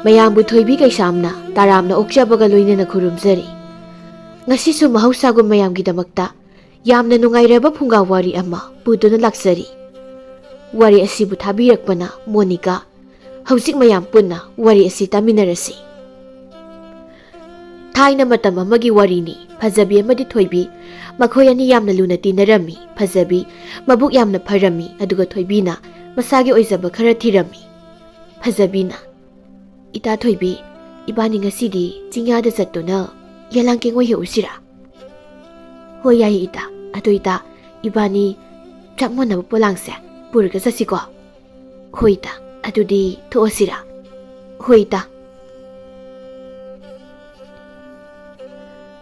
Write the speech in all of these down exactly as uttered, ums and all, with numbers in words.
ꯃꯌꯥꯝꯕꯨ ꯊꯣꯏꯕꯤ ꯀꯩꯁꯥꯝꯅ ꯇꯔꯥꯝꯅ ꯑꯣꯛꯆꯕꯒ ꯂꯣꯏꯅꯅ ꯈꯨꯔꯨꯝꯖꯔꯤ꯫ ꯉꯁꯤꯁꯨ ꯃꯍꯧꯁꯥꯒꯨꯝ ꯃꯌꯥꯝꯒꯤꯗꯃꯛꯇ ꯌꯥꯝꯅ ꯅꯨꯡꯉꯥꯏꯔꯕ ꯐꯨꯡꯒꯥ ꯋꯥꯔꯤ ꯑꯃ ꯄꯨꯗꯨꯅ ꯂꯥꯛꯆꯔꯤ꯫ ꯋꯥꯔꯤ ꯑꯁꯤꯕꯨ ꯊꯥꯕꯤꯔꯛꯄꯅ ꯃꯣꯅꯤꯀꯥ꯫ ꯍꯧꯖꯤꯛ ꯃꯌꯥꯝ ꯄꯨꯟꯅ ꯋꯥꯔꯤ ꯑꯁꯤ ꯇꯥꯃꯤꯟꯅꯔꯁꯤ꯫ ꯊꯥꯏꯅ ꯃꯇꯝ ꯑꯃꯒꯤ ꯋꯥꯔꯤꯅꯤ꯫ ꯐꯖꯕꯤ ꯑꯃꯗꯤ ꯊꯣꯏꯕꯤ ꯃꯈꯣꯏ ꯑꯅꯤ ꯌꯥꯝꯅ ꯂꯨꯅ ꯇꯤꯟꯅꯔꯝꯃꯤ꯫ ꯐꯖꯕꯤ ꯃꯕꯨꯛ ꯌꯥꯝꯅ ꯐꯔꯝꯃꯤ, ꯑꯗꯨꯒ ꯊꯣꯏꯕꯤꯅ ꯃꯁꯥꯒꯤ ꯑꯣꯏꯖꯕ ꯈꯔ ꯊꯤꯔꯝꯃꯤ꯫ ꯐꯖꯕꯤꯅ, "ꯏꯇꯥ ꯊꯣꯏꯕꯤ, ꯏꯕꯥꯅꯤ ꯉꯁꯤꯗꯤ ꯆꯤꯡꯌꯥꯗ ꯆꯠꯇꯨꯅ ꯌꯦꯂꯥꯡ ꯀꯦꯡꯉꯣꯏ ꯍꯦꯛꯎꯁꯤꯔꯥ?" "ꯍꯣꯏ, ꯌꯥꯏꯌꯦ ꯏꯇꯥ꯫ ꯑꯗꯨ ꯏꯇꯥ, ꯏꯕꯥꯅꯤ ꯆꯞ ꯃꯥꯟꯅꯕ ꯄꯣꯂꯥꯡꯁꯦ ꯄꯨꯔꯒ ꯆꯠꯁꯤꯀꯣ?" "ꯍꯣꯏ ꯏꯇꯥ, ꯑꯗꯨꯗꯤ ꯊꯣꯛꯑꯁꯤꯔꯥ?" "ꯍꯣꯏ ꯏꯇꯥ꯫"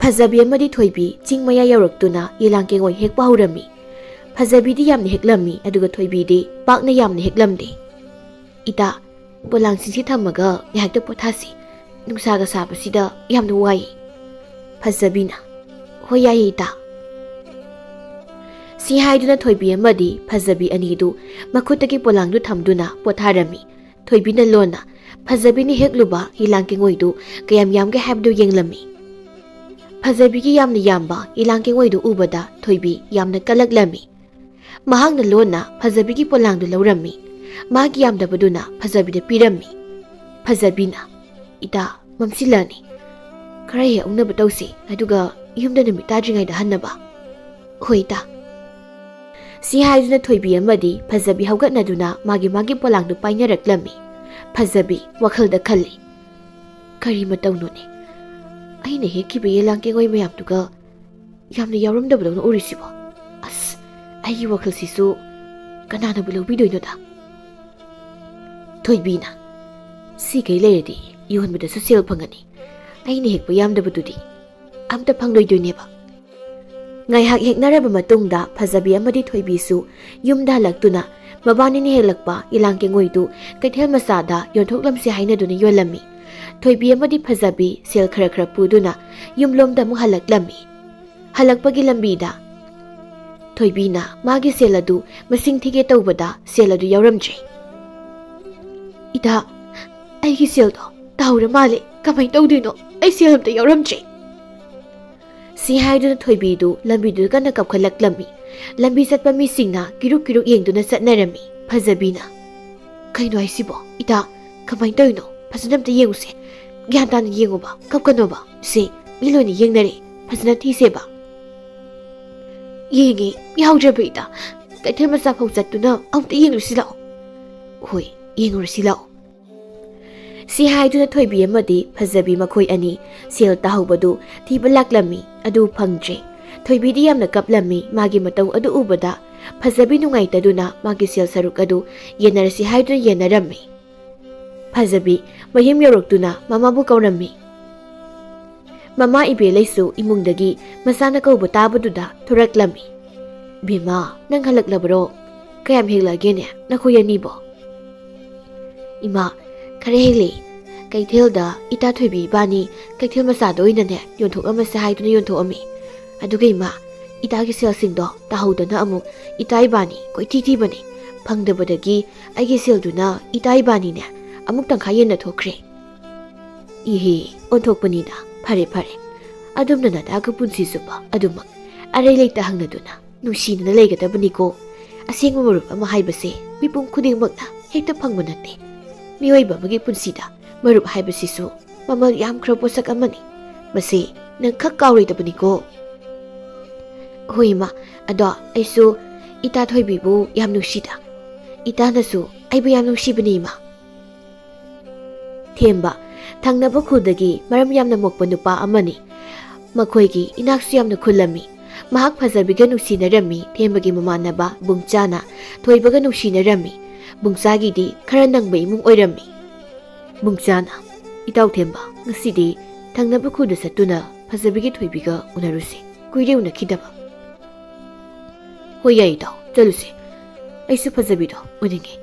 ꯐꯖꯕꯤ ꯑꯃꯗꯤ ꯊꯣꯏꯕꯤ ꯆꯤꯡ ꯃꯌꯥ ꯌꯧꯔꯛꯇꯨꯅ ꯌꯦꯂꯥꯡ ꯀꯦꯡꯉꯣꯏ ꯍꯦꯛꯄ ꯍꯧꯔꯝꯃꯤ꯫ ꯐꯖꯕꯤꯗꯤ ꯌꯥꯝꯅ ꯍꯦꯛꯂꯝꯃꯤ, ꯑꯗꯨꯒ ꯊꯣꯏꯕꯤꯗꯤ ꯄꯥꯛꯅ ꯌꯥꯝꯅ ꯍꯦꯛꯂꯝꯗꯦ꯫ "ꯏꯇꯥ, ꯄꯣꯂꯥꯡꯁꯤꯡꯁꯤ ꯊꯝꯃꯒ ꯉꯥꯏꯍꯥꯛꯇ ꯄꯣꯊꯥꯁꯤ꯫ ꯅꯨꯡꯁꯥꯒ ꯁꯥꯕꯁꯤꯗ ꯌꯥꯝꯅ ꯋꯥꯏ꯫" ꯐꯖꯕꯤꯅ, "ꯍꯣꯏ, ꯌꯥꯏꯌꯦ ꯏꯇꯥ꯫" ꯁꯤ ꯍꯥꯏꯗꯨꯅ ꯊꯣꯏꯕꯤ ꯑꯃꯗꯤ ꯐꯖꯕꯤ ꯑꯅꯤꯗꯨ ꯃꯈꯨꯠꯇꯒꯤ ꯄꯣꯂꯥꯡꯗꯨ ꯊꯝꯗꯨꯅ ꯄꯣꯊꯥꯔꯝꯃꯤ꯫ ꯊꯣꯏꯕꯤꯅ ꯂꯣꯟꯅ ꯐꯖꯕꯤꯅ ꯍꯦꯛꯂꯨꯕ ꯌꯦꯂꯥꯡ ꯀꯦꯡꯉꯣꯏꯗꯨ ꯀꯌꯥꯝ ꯌꯥꯝꯒꯦ ꯍꯥꯏꯕꯗꯨ ꯌꯦꯡꯂꯝꯃꯤ꯫ ꯐꯖꯕꯤꯒꯤ ꯌꯥꯝꯅ ꯌꯥꯝꯕ ꯌꯦꯂꯥꯡ ꯀꯦꯡꯉꯣꯏꯗꯨ ꯎꯕꯗ ꯊꯣꯏꯕꯤ ꯌꯥꯝꯅ ꯀꯜꯂꯛꯂꯝꯃꯤ꯫ ꯃꯍꯥꯛꯅ ꯂꯣꯟꯅ ꯐꯖꯕꯤꯒꯤ ꯄꯣꯂꯥꯡꯗꯨ ꯂꯧꯔꯝꯃꯤ꯫ ꯃꯥꯒꯤ ꯌꯥꯝꯗꯕꯗꯨꯅ ꯐꯖꯕꯤꯗ ꯄꯤꯔꯝꯃꯤ꯫ ꯐꯖꯕꯤꯅ, "ꯏꯇꯥ, ꯃꯝꯁꯤꯜꯂꯛꯑꯅꯤ꯫ ꯈꯔ ꯍꯦꯛ ꯍꯧꯅꯕ ꯇꯧꯁꯤ, ꯑꯗꯨꯒ ꯌꯨꯝꯗ ꯅꯨꯃꯤꯠ ꯇꯥꯗ꯭ꯔꯤꯉꯩꯗ ꯍꯟꯅꯕ꯫" "ꯍꯣꯏ, ꯏꯇꯥ꯫" ꯁꯤ ꯍꯥꯏꯗꯨꯅ ꯊꯣꯏꯕꯤ ꯑꯃꯗꯤ ꯐꯖꯕꯤ ꯍꯧꯒꯠꯅꯗꯨꯅ ꯃꯥꯒꯤ ꯃꯥꯒꯤ ꯄꯣꯂꯥꯡꯗꯨ ꯄꯥꯏꯅꯔꯛꯂꯝꯃꯤ꯫ ꯐꯖꯕꯤ ꯋꯥꯈꯜꯗ ꯈꯜꯂꯤ, "ꯀꯔꯤ ꯃꯇꯧꯅꯣꯅꯦ? ꯑꯩꯅ ꯍꯦꯛꯈꯤꯕ ꯌꯦꯂꯥꯡ ꯀꯦꯡꯉꯣꯏ ꯃꯌꯥꯝꯗꯨꯒ ꯌꯥꯝꯅ ꯌꯥꯎꯔꯝꯗꯕꯗꯧꯅ ꯎꯔꯤꯁꯤꯕꯣ? ꯑꯁ, ꯑꯩꯒꯤ ꯋꯥꯈꯜꯁꯤꯁꯨ ꯀꯅꯥꯅꯕꯨ ꯂꯧꯕꯤꯗꯣꯏꯅꯣꯗ?" ꯊꯣꯏꯕꯤꯅ, "ꯁꯤꯈꯩ ꯂꯩꯔꯗꯤ ꯌꯣꯟꯕꯗꯁꯨ ꯁꯦꯜ ꯐꯪꯒꯅꯤ꯫ ꯑꯩꯅ ꯍꯦꯛꯄ ꯌꯥꯝꯗꯕꯗꯨꯗꯤ ꯑꯝꯇ ꯐꯪꯂꯣꯏꯗꯣꯏꯅꯦꯕ꯫" ꯉꯥꯏꯍꯥꯛ ꯍꯦꯛꯅꯔꯕ ꯃꯇꯨꯡꯗ ꯐꯖꯕꯤ ꯑꯃꯗꯤ ꯊꯣꯏꯕꯤꯁꯨ ꯌꯨꯝꯗ ꯍꯜꯂꯛꯇꯨꯅ ꯃꯕꯥꯅꯤꯅ ꯍꯦꯛꯂꯛꯄ ꯌꯦꯂꯥꯡ ꯀꯦꯡꯉꯣꯏꯗꯨ ꯀꯩꯊꯦꯜ ꯃꯆꯥꯗ ꯌꯣꯟꯊꯣꯛꯂꯝꯁꯤ ꯍꯥꯏꯅꯗꯨꯅ ꯌꯣꯜꯂꯝꯃꯤ꯫ ꯊꯣꯏꯕꯤ ꯑꯃꯗꯤ ꯐꯖꯕꯤ ꯁꯦꯜ ꯈꯔ ꯈꯔ ꯄꯨꯗꯨꯅ ꯌꯨꯝꯂꯣꯝꯗ ꯑꯃꯨꯛ ꯍꯜꯂꯛꯂꯝꯃꯤ꯫ ꯍꯜꯂꯛꯄꯒꯤ ꯂꯝꯕꯤꯗ ꯊꯣꯏꯕꯤꯅ ꯃꯥꯒꯤ ꯁꯦꯜ ꯑꯗꯨ ꯃꯁꯤꯡ ꯊꯤꯒꯦ ꯇꯧꯕꯗ ꯁꯦꯜ ꯑꯗꯨ ꯌꯥꯎꯔꯝꯗ꯭ꯔꯦ꯫ "ꯏꯇꯥ, ꯑꯩꯒꯤ ꯁꯦꯜꯗꯣ ꯇꯥꯍꯧꯔ ꯃꯥꯜꯂꯦ꯫ ꯀꯃꯥꯏꯅ ꯇꯧꯗꯣꯏꯅꯣ? ꯑꯩ ꯁꯦꯜ ꯑꯝꯇ ꯌꯥꯎꯔꯝꯗ꯭ꯔꯦ꯫ ꯁꯤ ꯍꯥꯏꯗꯨꯅ ꯊꯣꯏꯕꯤꯗꯨ ꯂꯝꯕꯤꯗꯨ ꯀꯟꯅ ꯀꯥꯞꯈꯠꯂꯛꯂꯝꯃꯤ꯫ ꯂꯝꯕꯤ ꯆꯠꯄ ꯃꯤꯁꯤꯡꯅ ꯀꯤꯔꯨꯛ ꯀꯤꯔꯨꯛ ꯌꯦꯡꯗꯨꯅ ꯆꯠꯅꯔꯝꯃꯤ꯫ ꯐꯖꯕꯤꯅ, "ꯀꯩꯅꯣ ꯍꯥꯏꯁꯤꯕꯣ? ꯏꯇꯥ, ꯀꯃꯥꯏꯅ ꯇꯧꯔꯤꯅꯣ? ꯐꯖꯅ ꯑꯝꯇ ꯌꯦꯡꯉꯨꯁꯦ꯫ ꯒ꯭ꯌꯥꯟ ꯇꯥꯅ ꯌꯦꯡꯉꯨꯕ, ꯀꯞꯀꯅꯣꯕ꯫ ꯁꯦ, ꯃꯤ ꯂꯣꯏꯅ ꯌꯦꯡꯅꯔꯦ꯫ ꯐꯖꯅ ꯊꯤꯁꯦꯕ꯫" "ꯌꯦꯡꯉꯦ, ꯌꯥꯎꯗ꯭ꯔꯕ ꯏꯇꯥ꯫ ꯀꯩꯊꯦꯜ ꯃꯆꯥ ꯐꯥꯎ ꯆꯠꯇꯨꯅ ꯑꯃꯨꯛꯇ ꯌꯦꯡꯂꯨꯁꯤ ꯂꯥꯛꯑꯣ꯫" "ꯍꯣꯏ, ꯌꯦꯡꯉꯨꯔꯁꯤ ꯂꯥꯛꯑꯣ꯫" ꯁꯤ ꯍꯥꯏꯗꯨꯅ ꯊꯣꯏꯕꯤ ꯑꯃꯗꯤ ꯐꯖꯕꯤ ꯃꯈꯣꯏ ꯑꯅꯤ ꯁꯦꯜ ꯇꯥꯍꯧꯕꯗꯨ ꯊꯤꯕ ꯂꯥꯛꯂꯝꯃꯤ꯫ ꯑꯗꯨ ꯐꯪꯗ꯭ꯔꯦ꯫ ꯊꯣꯏꯕꯤꯗꯤ ꯌꯥꯝꯅ ꯀꯞꯂꯝꯃꯤ꯫ ꯃꯥꯒꯤ ꯃꯇꯧ ꯑꯗꯨ ꯎꯕꯗ ꯐꯖꯕꯤ ꯅꯨꯡꯉꯥꯏꯇꯗꯨꯅ ꯃꯥꯒꯤ ꯁꯦꯜ ꯁꯔꯨꯛ ꯑꯗꯨ ꯌꯦꯟꯅꯔꯁꯤ ꯍꯥꯏꯗꯨꯅ ꯌꯦꯟꯅꯔꯝꯃꯤ꯫ ꯐꯖꯕꯤ ꯃꯌꯨꯝ ꯌꯧꯔꯛꯇꯨꯅ ꯃꯃꯥꯕꯨ ꯀꯧꯔꯝꯃꯤ꯫ ꯃꯃꯥ ꯏꯕꯦꯂꯩꯁꯨ ꯏꯃꯨꯡꯗꯒꯤ ꯃꯆꯥꯅ ꯀꯧꯕ ꯇꯥꯕꯗꯨꯗ ꯊꯣꯔꯛꯂꯝꯃꯤ꯫ "ꯕꯦꯝꯃ, ꯅꯪ ꯍꯜꯂꯛꯂꯕꯔꯣ? ꯀꯌꯥꯝ ꯍꯦꯛꯂꯛꯑꯒꯦꯅꯦ ꯅꯈꯣꯏ ꯑꯅꯤꯕꯣ?" "ꯏꯃꯥ, ꯈꯔ ꯍꯦꯛꯂꯛꯏ꯫ ꯀꯩꯊꯦꯜꯗ ꯏꯇꯥ ꯊꯣꯏꯕꯤ ꯏꯕꯥꯅꯤ ꯀꯩꯊꯦꯜ ꯃꯆꯥꯗ ꯑꯣꯏꯅꯅꯦ ꯌꯣꯟꯊꯣꯛꯂꯝꯃꯁꯦ ꯍꯥꯏꯗꯨꯅ ꯌꯣꯟꯊꯣꯛꯂꯝꯃꯤ꯫ ꯑꯗꯨꯒ ꯏꯃꯥ, ꯏꯇꯥꯒꯤ ꯁꯦꯜꯁꯤꯡꯗꯣ ꯇꯥꯍꯧꯗꯅ ꯑꯃꯨꯛ ꯏꯇꯥ ꯏꯕꯥꯅꯤ ꯀꯣꯏꯊꯤ ꯊꯤꯕꯅꯤ꯫ ꯐꯪꯗꯕꯗꯒꯤ ꯑꯩꯒꯤ ꯁꯦꯜꯗꯨꯅ ꯏꯇꯥ ꯏꯕꯥꯅꯤꯅꯦ ꯑꯃꯨꯛ ꯇꯪꯈꯥꯏ ꯌꯦꯟꯅꯊꯣꯛꯈ꯭ꯔꯦ꯫" "ꯏꯍꯦ, ꯑꯣꯟꯊꯣꯛꯄꯅꯤꯗ꯫ ꯐꯔꯦ, ꯐꯔꯦ꯫ ꯑꯗꯨꯝꯅ ꯅꯇꯥꯒ ꯄꯨꯟꯁꯤ ꯆꯨꯞꯄ ꯑꯗꯨꯃꯛ ꯑꯔꯩ ꯂꯩꯇ ꯍꯪꯅꯗꯨꯅ ꯅꯨꯡꯁꯤꯅꯅ ꯂꯩꯒꯗꯕꯅꯤꯀꯣ꯫ ꯑꯁꯦꯡꯕ ꯃꯔꯨꯞ ꯑꯃ ꯍꯥꯏꯕꯁꯦ ꯃꯤꯄꯨꯝ ꯈꯨꯗꯤꯡꯃꯛꯅ ꯍꯦꯛꯇ ꯐꯪꯕ ꯅꯠꯇꯦ꯫ ꯃꯤꯑꯣꯏꯕ ꯑꯃꯒꯤ ꯄꯨꯟꯁꯤꯗ ꯃꯔꯨꯞ ꯍꯥꯏꯕꯁꯤꯁꯨ ꯃꯃꯜ ꯌꯥꯝꯈ꯭ꯔꯕ ꯄꯣꯠꯁꯛ ꯑꯃꯅꯤ꯫ ꯃꯁꯤ ꯅꯪ ꯈꯛ ꯀꯥꯎꯔꯣꯏꯗꯕꯅꯤꯀꯣ꯫" "ꯍꯣꯏ ꯏꯃꯥ, ꯑꯗꯣ ꯑꯩꯁꯨ ꯏꯇꯥ ꯊꯣꯏꯕꯤꯕꯨ ꯌꯥꯝ ꯅꯨꯡꯁꯤꯗ꯫ ꯏꯇꯥꯅꯁꯨ ꯑꯩꯕꯨ ꯌꯥꯝ ꯅꯨꯡꯁꯤꯕꯅꯤ ꯏꯃꯥ꯫" ꯊꯦꯝꯕ, ꯊꯪꯅꯕ ꯈꯨꯜꯗꯒꯤ ꯃꯔꯝ ꯌꯥꯝꯅ ꯃꯣꯛꯄ ꯅꯨꯄꯥ ꯑꯃꯅꯤ꯫ ꯃꯈꯣꯏꯒꯤ ꯏꯅꯥꯛꯁꯨ ꯌꯥꯝꯅ ꯈꯨꯜꯂꯝꯃꯤ꯫ ꯃꯍꯥꯛ ꯐꯖꯕꯤꯒ ꯅꯨꯡꯁꯤꯅꯔꯝꯃꯤ꯫ ꯊꯦꯝꯕꯒꯤ ꯃꯃꯥꯟꯅꯕ ꯕꯨꯡꯆꯥꯅ ꯊꯣꯏꯕꯒ ꯅꯨꯡꯁꯤꯅꯔꯝꯃꯤ꯫ ꯕꯨꯡꯆꯥꯒꯤꯗꯤ ꯈꯔ ꯅꯪꯕ ꯏꯃꯨꯡ ꯑꯣꯏꯔꯝꯃꯤ꯫ ꯕꯨꯡꯆꯥꯅ, "ꯏꯇꯥꯎ ꯊꯦꯝꯕ, ꯉꯁꯤꯗꯤ ꯊꯪꯅꯕ ꯈꯨꯜꯗ ꯆꯠꯇꯨꯅ ꯐꯖꯕꯤꯒꯤ ꯊꯣꯏꯕꯤꯒ ꯎꯅꯔꯨꯁꯤ꯫ ꯀꯨꯏꯔꯦ ꯎꯅꯈꯤꯗꯕ꯫" "ꯍꯣꯏ, ꯌꯥꯏ ꯏꯇꯥꯎ, ꯆꯠꯂꯨꯁꯦ꯫ ꯑꯩꯁꯨ ꯐꯖꯕꯤꯗꯣ ꯎꯅꯤꯡꯉꯦ꯫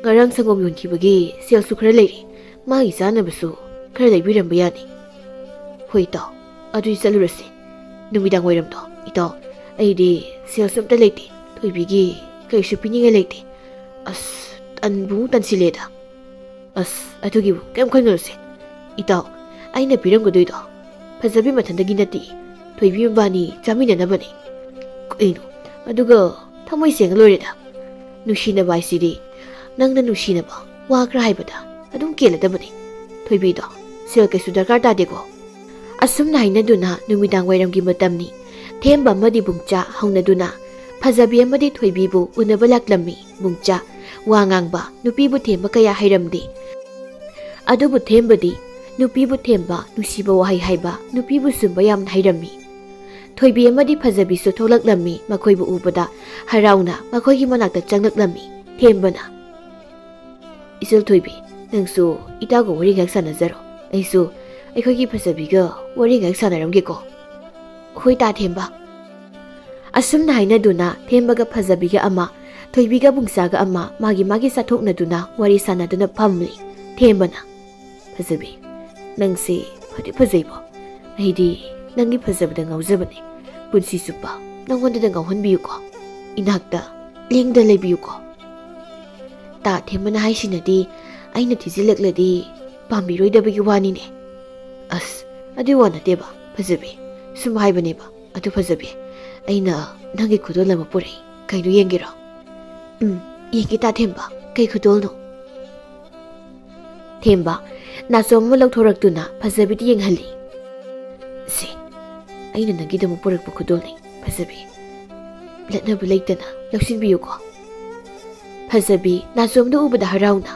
ꯉꯔꯥꯡ ꯁꯪꯒꯣꯝ ꯌꯣꯟꯈꯤꯕꯒꯤ ꯁꯦꯜꯁꯨ ꯈꯔ ꯂꯩꯔꯤ꯫ ꯃꯥꯒꯤ ꯆꯥꯅꯕꯁꯨ ꯈꯔ ꯂꯩꯕꯤꯔꯝꯕ ꯌꯥꯅꯤ꯫" "ꯍꯣꯏ ꯏꯇꯥꯎ, ꯑꯗꯨꯗꯤ ꯆꯠꯂꯨꯔꯁꯦ꯫ ꯅꯨꯃꯤꯗꯥꯡ ꯋꯥꯏꯔꯝꯗꯣ ꯏꯇꯥꯎ, ꯑꯩꯗꯤ ꯁꯦꯜꯁꯨ ꯑꯝꯇ ꯂꯩꯇꯦ꯫ ꯊꯣꯏꯕꯤꯒꯤ ꯀꯔꯤꯁꯨ ꯄꯤꯅꯤꯡꯉꯥꯏ ꯂꯩꯇꯦ꯫ ꯑꯁ, ꯇꯟꯕꯨ ꯇꯟꯁꯤꯜꯂꯦꯗ꯫ ꯑꯁ, ꯑꯗꯨꯒꯤꯕꯨ ꯀꯩꯝ ꯈꯟꯒꯅꯨꯁꯦ꯫ "ꯏꯇꯥꯎ, ꯑꯩꯅ ꯄꯤꯔꯝꯒꯗꯣꯏꯗꯣ ꯐꯖꯕꯤ ꯃꯊꯟꯗꯒꯤ ꯅꯠꯇꯦ, ꯊꯣꯏꯕꯤ ꯃꯕꯥꯅꯤ ꯆꯥꯃꯤꯟꯅꯅꯕꯅꯦ꯫ ꯀꯩꯅꯣ? ꯑꯗꯨꯒ ꯊꯃꯣꯏ ꯁꯦꯡꯉ ꯂꯣꯏꯔꯦꯗ꯫ ꯅꯨꯡꯁꯤꯅꯕ ꯍꯥꯏꯁꯤꯗꯤ ꯅꯪꯅ ꯅꯨꯡꯁꯤꯅꯕ ꯋꯥ ꯈꯔ ꯍꯥꯏꯕꯗ ꯑꯗꯨꯝ ꯀꯦꯜꯂꯗꯕꯅꯦ꯫ ꯊꯣꯏꯕꯤꯗꯣ ꯁꯦꯜ ꯀꯩꯁꯨ ꯗꯔꯀꯥꯔ ꯇꯥꯗꯦꯀꯣ?" ꯑꯁꯨꯝꯅ ꯍꯥꯏꯅꯗꯨꯅ ꯅꯨꯃꯤꯗꯥꯡ ꯋꯥꯏꯔꯝꯒꯤ ꯃꯇꯝꯅꯤ꯫ ꯊꯦꯝꯕ ꯑꯃꯗꯤ ꯕꯨꯡꯆꯥ ꯍꯧꯅꯗꯨꯅ ꯐꯖꯕꯤ ꯑꯃꯗꯤ ꯊꯣꯏꯕꯤꯕꯨ ꯎꯅꯕ ꯂꯥꯛꯂꯝꯃꯤ꯫ ꯕꯨꯡꯆꯥ ꯋꯥ ꯉꯥꯡꯕ, ꯅꯨꯄꯤꯕꯨ ꯊꯦꯝꯕ ꯀꯌꯥ ꯍꯩꯔꯝꯗꯦ꯫ ꯑꯗꯨꯕꯨ ꯊꯦꯝꯕꯗꯤ ꯅꯨꯄꯤꯕꯨ ꯊꯦꯝꯕ, ꯅꯨꯡꯁꯤꯕ ꯋꯥꯍꯩ ꯍꯥꯏꯕ, ꯅꯨꯄꯤꯕꯨ ꯁꯨꯝꯕ ꯌꯥꯝꯅ ꯍꯩꯔꯝꯃꯤ꯫ ꯊꯣꯏꯕꯤ ꯑꯃꯗꯤ ꯐꯖꯕꯤꯁꯨ ꯊꯣꯛꯂꯛꯂꯝꯃꯤ꯫ ꯃꯈꯣꯏꯕꯨ ꯎꯕꯗ ꯍꯔꯥꯎꯅ ꯃꯈꯣꯏꯒꯤ ꯃꯅꯥꯛꯇ ꯆꯪꯂꯛꯂꯝꯃꯤ꯫ ꯊꯦꯝꯕꯅ, "ꯏꯆꯜ ꯊꯣꯏꯕꯤ, ꯅꯪꯁꯨ ꯏꯇꯥꯒ ꯋꯥꯔꯤ ꯉꯥꯏꯍꯥꯛ ꯁꯥꯟꯅꯖꯔꯣ꯫ ꯑꯩꯁꯨ ꯑꯩꯈꯣꯏꯒꯤ ꯐꯖꯕꯤꯒ ꯋꯥꯔꯤ ꯉꯥꯏꯍꯥꯛ ꯁꯥꯟꯅꯔꯝꯒꯦꯀꯣ꯫" "ꯍꯣꯏ, ꯇꯥ ꯊꯦꯝꯕ꯫" ꯑꯁꯨꯝꯅ ꯍꯥꯏꯅꯗꯨꯅ ꯊꯦꯝꯕꯒ ꯐꯖꯕꯤꯒ ꯑꯃ, ꯊꯣꯏꯕꯤꯒ ꯕꯨꯡꯆꯥꯒ ꯑꯃ, ꯃꯥꯒꯤ ꯃꯥꯒꯤ ꯆꯥꯊꯣꯛꯅꯗꯨꯅ ꯋꯥꯔꯤ ꯁꯥꯟꯅꯗꯨꯅ ꯐꯝꯂꯤ꯫ ꯊꯦꯝꯕꯅ, "ꯐꯖꯕꯤ, ꯅꯪꯁꯦ ꯐꯗꯤ ꯐꯖꯩꯕꯣ꯫ ꯑꯩꯗꯤ ꯅꯪꯒꯤ ꯐꯖꯕꯗ ꯉꯥꯎꯖꯕꯅꯦ꯫ ꯄꯨꯟꯁꯤ ꯆꯨꯞꯄ ꯅꯪꯉꯣꯟꯗꯗ ꯉꯥꯎꯍꯟꯕꯤꯌꯨꯀꯣ꯫ ꯏꯅꯥꯛꯇ ꯂꯦꯡꯗ ꯂꯩꯕꯤꯌꯨꯀꯣ꯫ ꯇꯥ ꯊꯦꯝꯕꯅ ꯍꯥꯏꯁꯤꯅꯗꯤ ꯑꯩꯅ ꯊꯤꯖꯤꯜꯂꯛꯂꯗꯤ ꯄꯥꯝꯕꯤꯔꯣꯏꯗꯕꯒꯤ ꯋꯥꯅꯤꯅꯦ꯫" "ꯑꯁ, ꯑꯗꯨꯒꯤ ꯋꯥ ꯅꯠꯇꯦꯕ ꯐꯖꯕꯤ, ꯁꯨꯝ ꯍꯥꯏꯕꯅꯦꯕ꯫ ꯑꯗꯨ ꯐꯖꯕꯤ, ꯑꯩꯅ ꯅꯪꯒꯤ ꯈꯨꯗꯣꯜ ꯑꯃ ꯄꯨꯔꯛꯏ꯫ ꯀꯩꯅꯣ, ꯌꯦꯡꯒꯦꯔꯣ?" "ꯎꯝ, ꯌꯦꯡꯒꯦ ꯇꯥ ꯊꯦꯝꯕ, ꯀꯩ ꯈꯨꯗꯣꯜꯅꯣ?" ꯊꯦꯝꯕ ꯅꯥꯆꯣꯝ ꯑꯃ ꯂꯧꯊꯣꯔꯛꯇꯨꯅ ꯐꯖꯕꯤꯗ ꯌꯦꯡꯍꯜꯂꯤ꯫ "ꯁꯦ, ꯑꯩꯅ ꯅꯪꯒꯤꯗꯃꯛ ꯄꯨꯔꯛꯄ ꯈꯨꯗꯣꯜꯅꯤ ꯐꯖꯕꯤ꯫ ꯂꯠꯅꯕ ꯂꯩꯇꯅ ꯂꯧꯁꯤꯟꯕꯤꯌꯨꯀꯣ꯫" ꯐꯖꯕꯤ ꯅꯥꯆꯣꯝꯗ ꯎꯕꯗ ꯍꯔꯥꯎꯅ,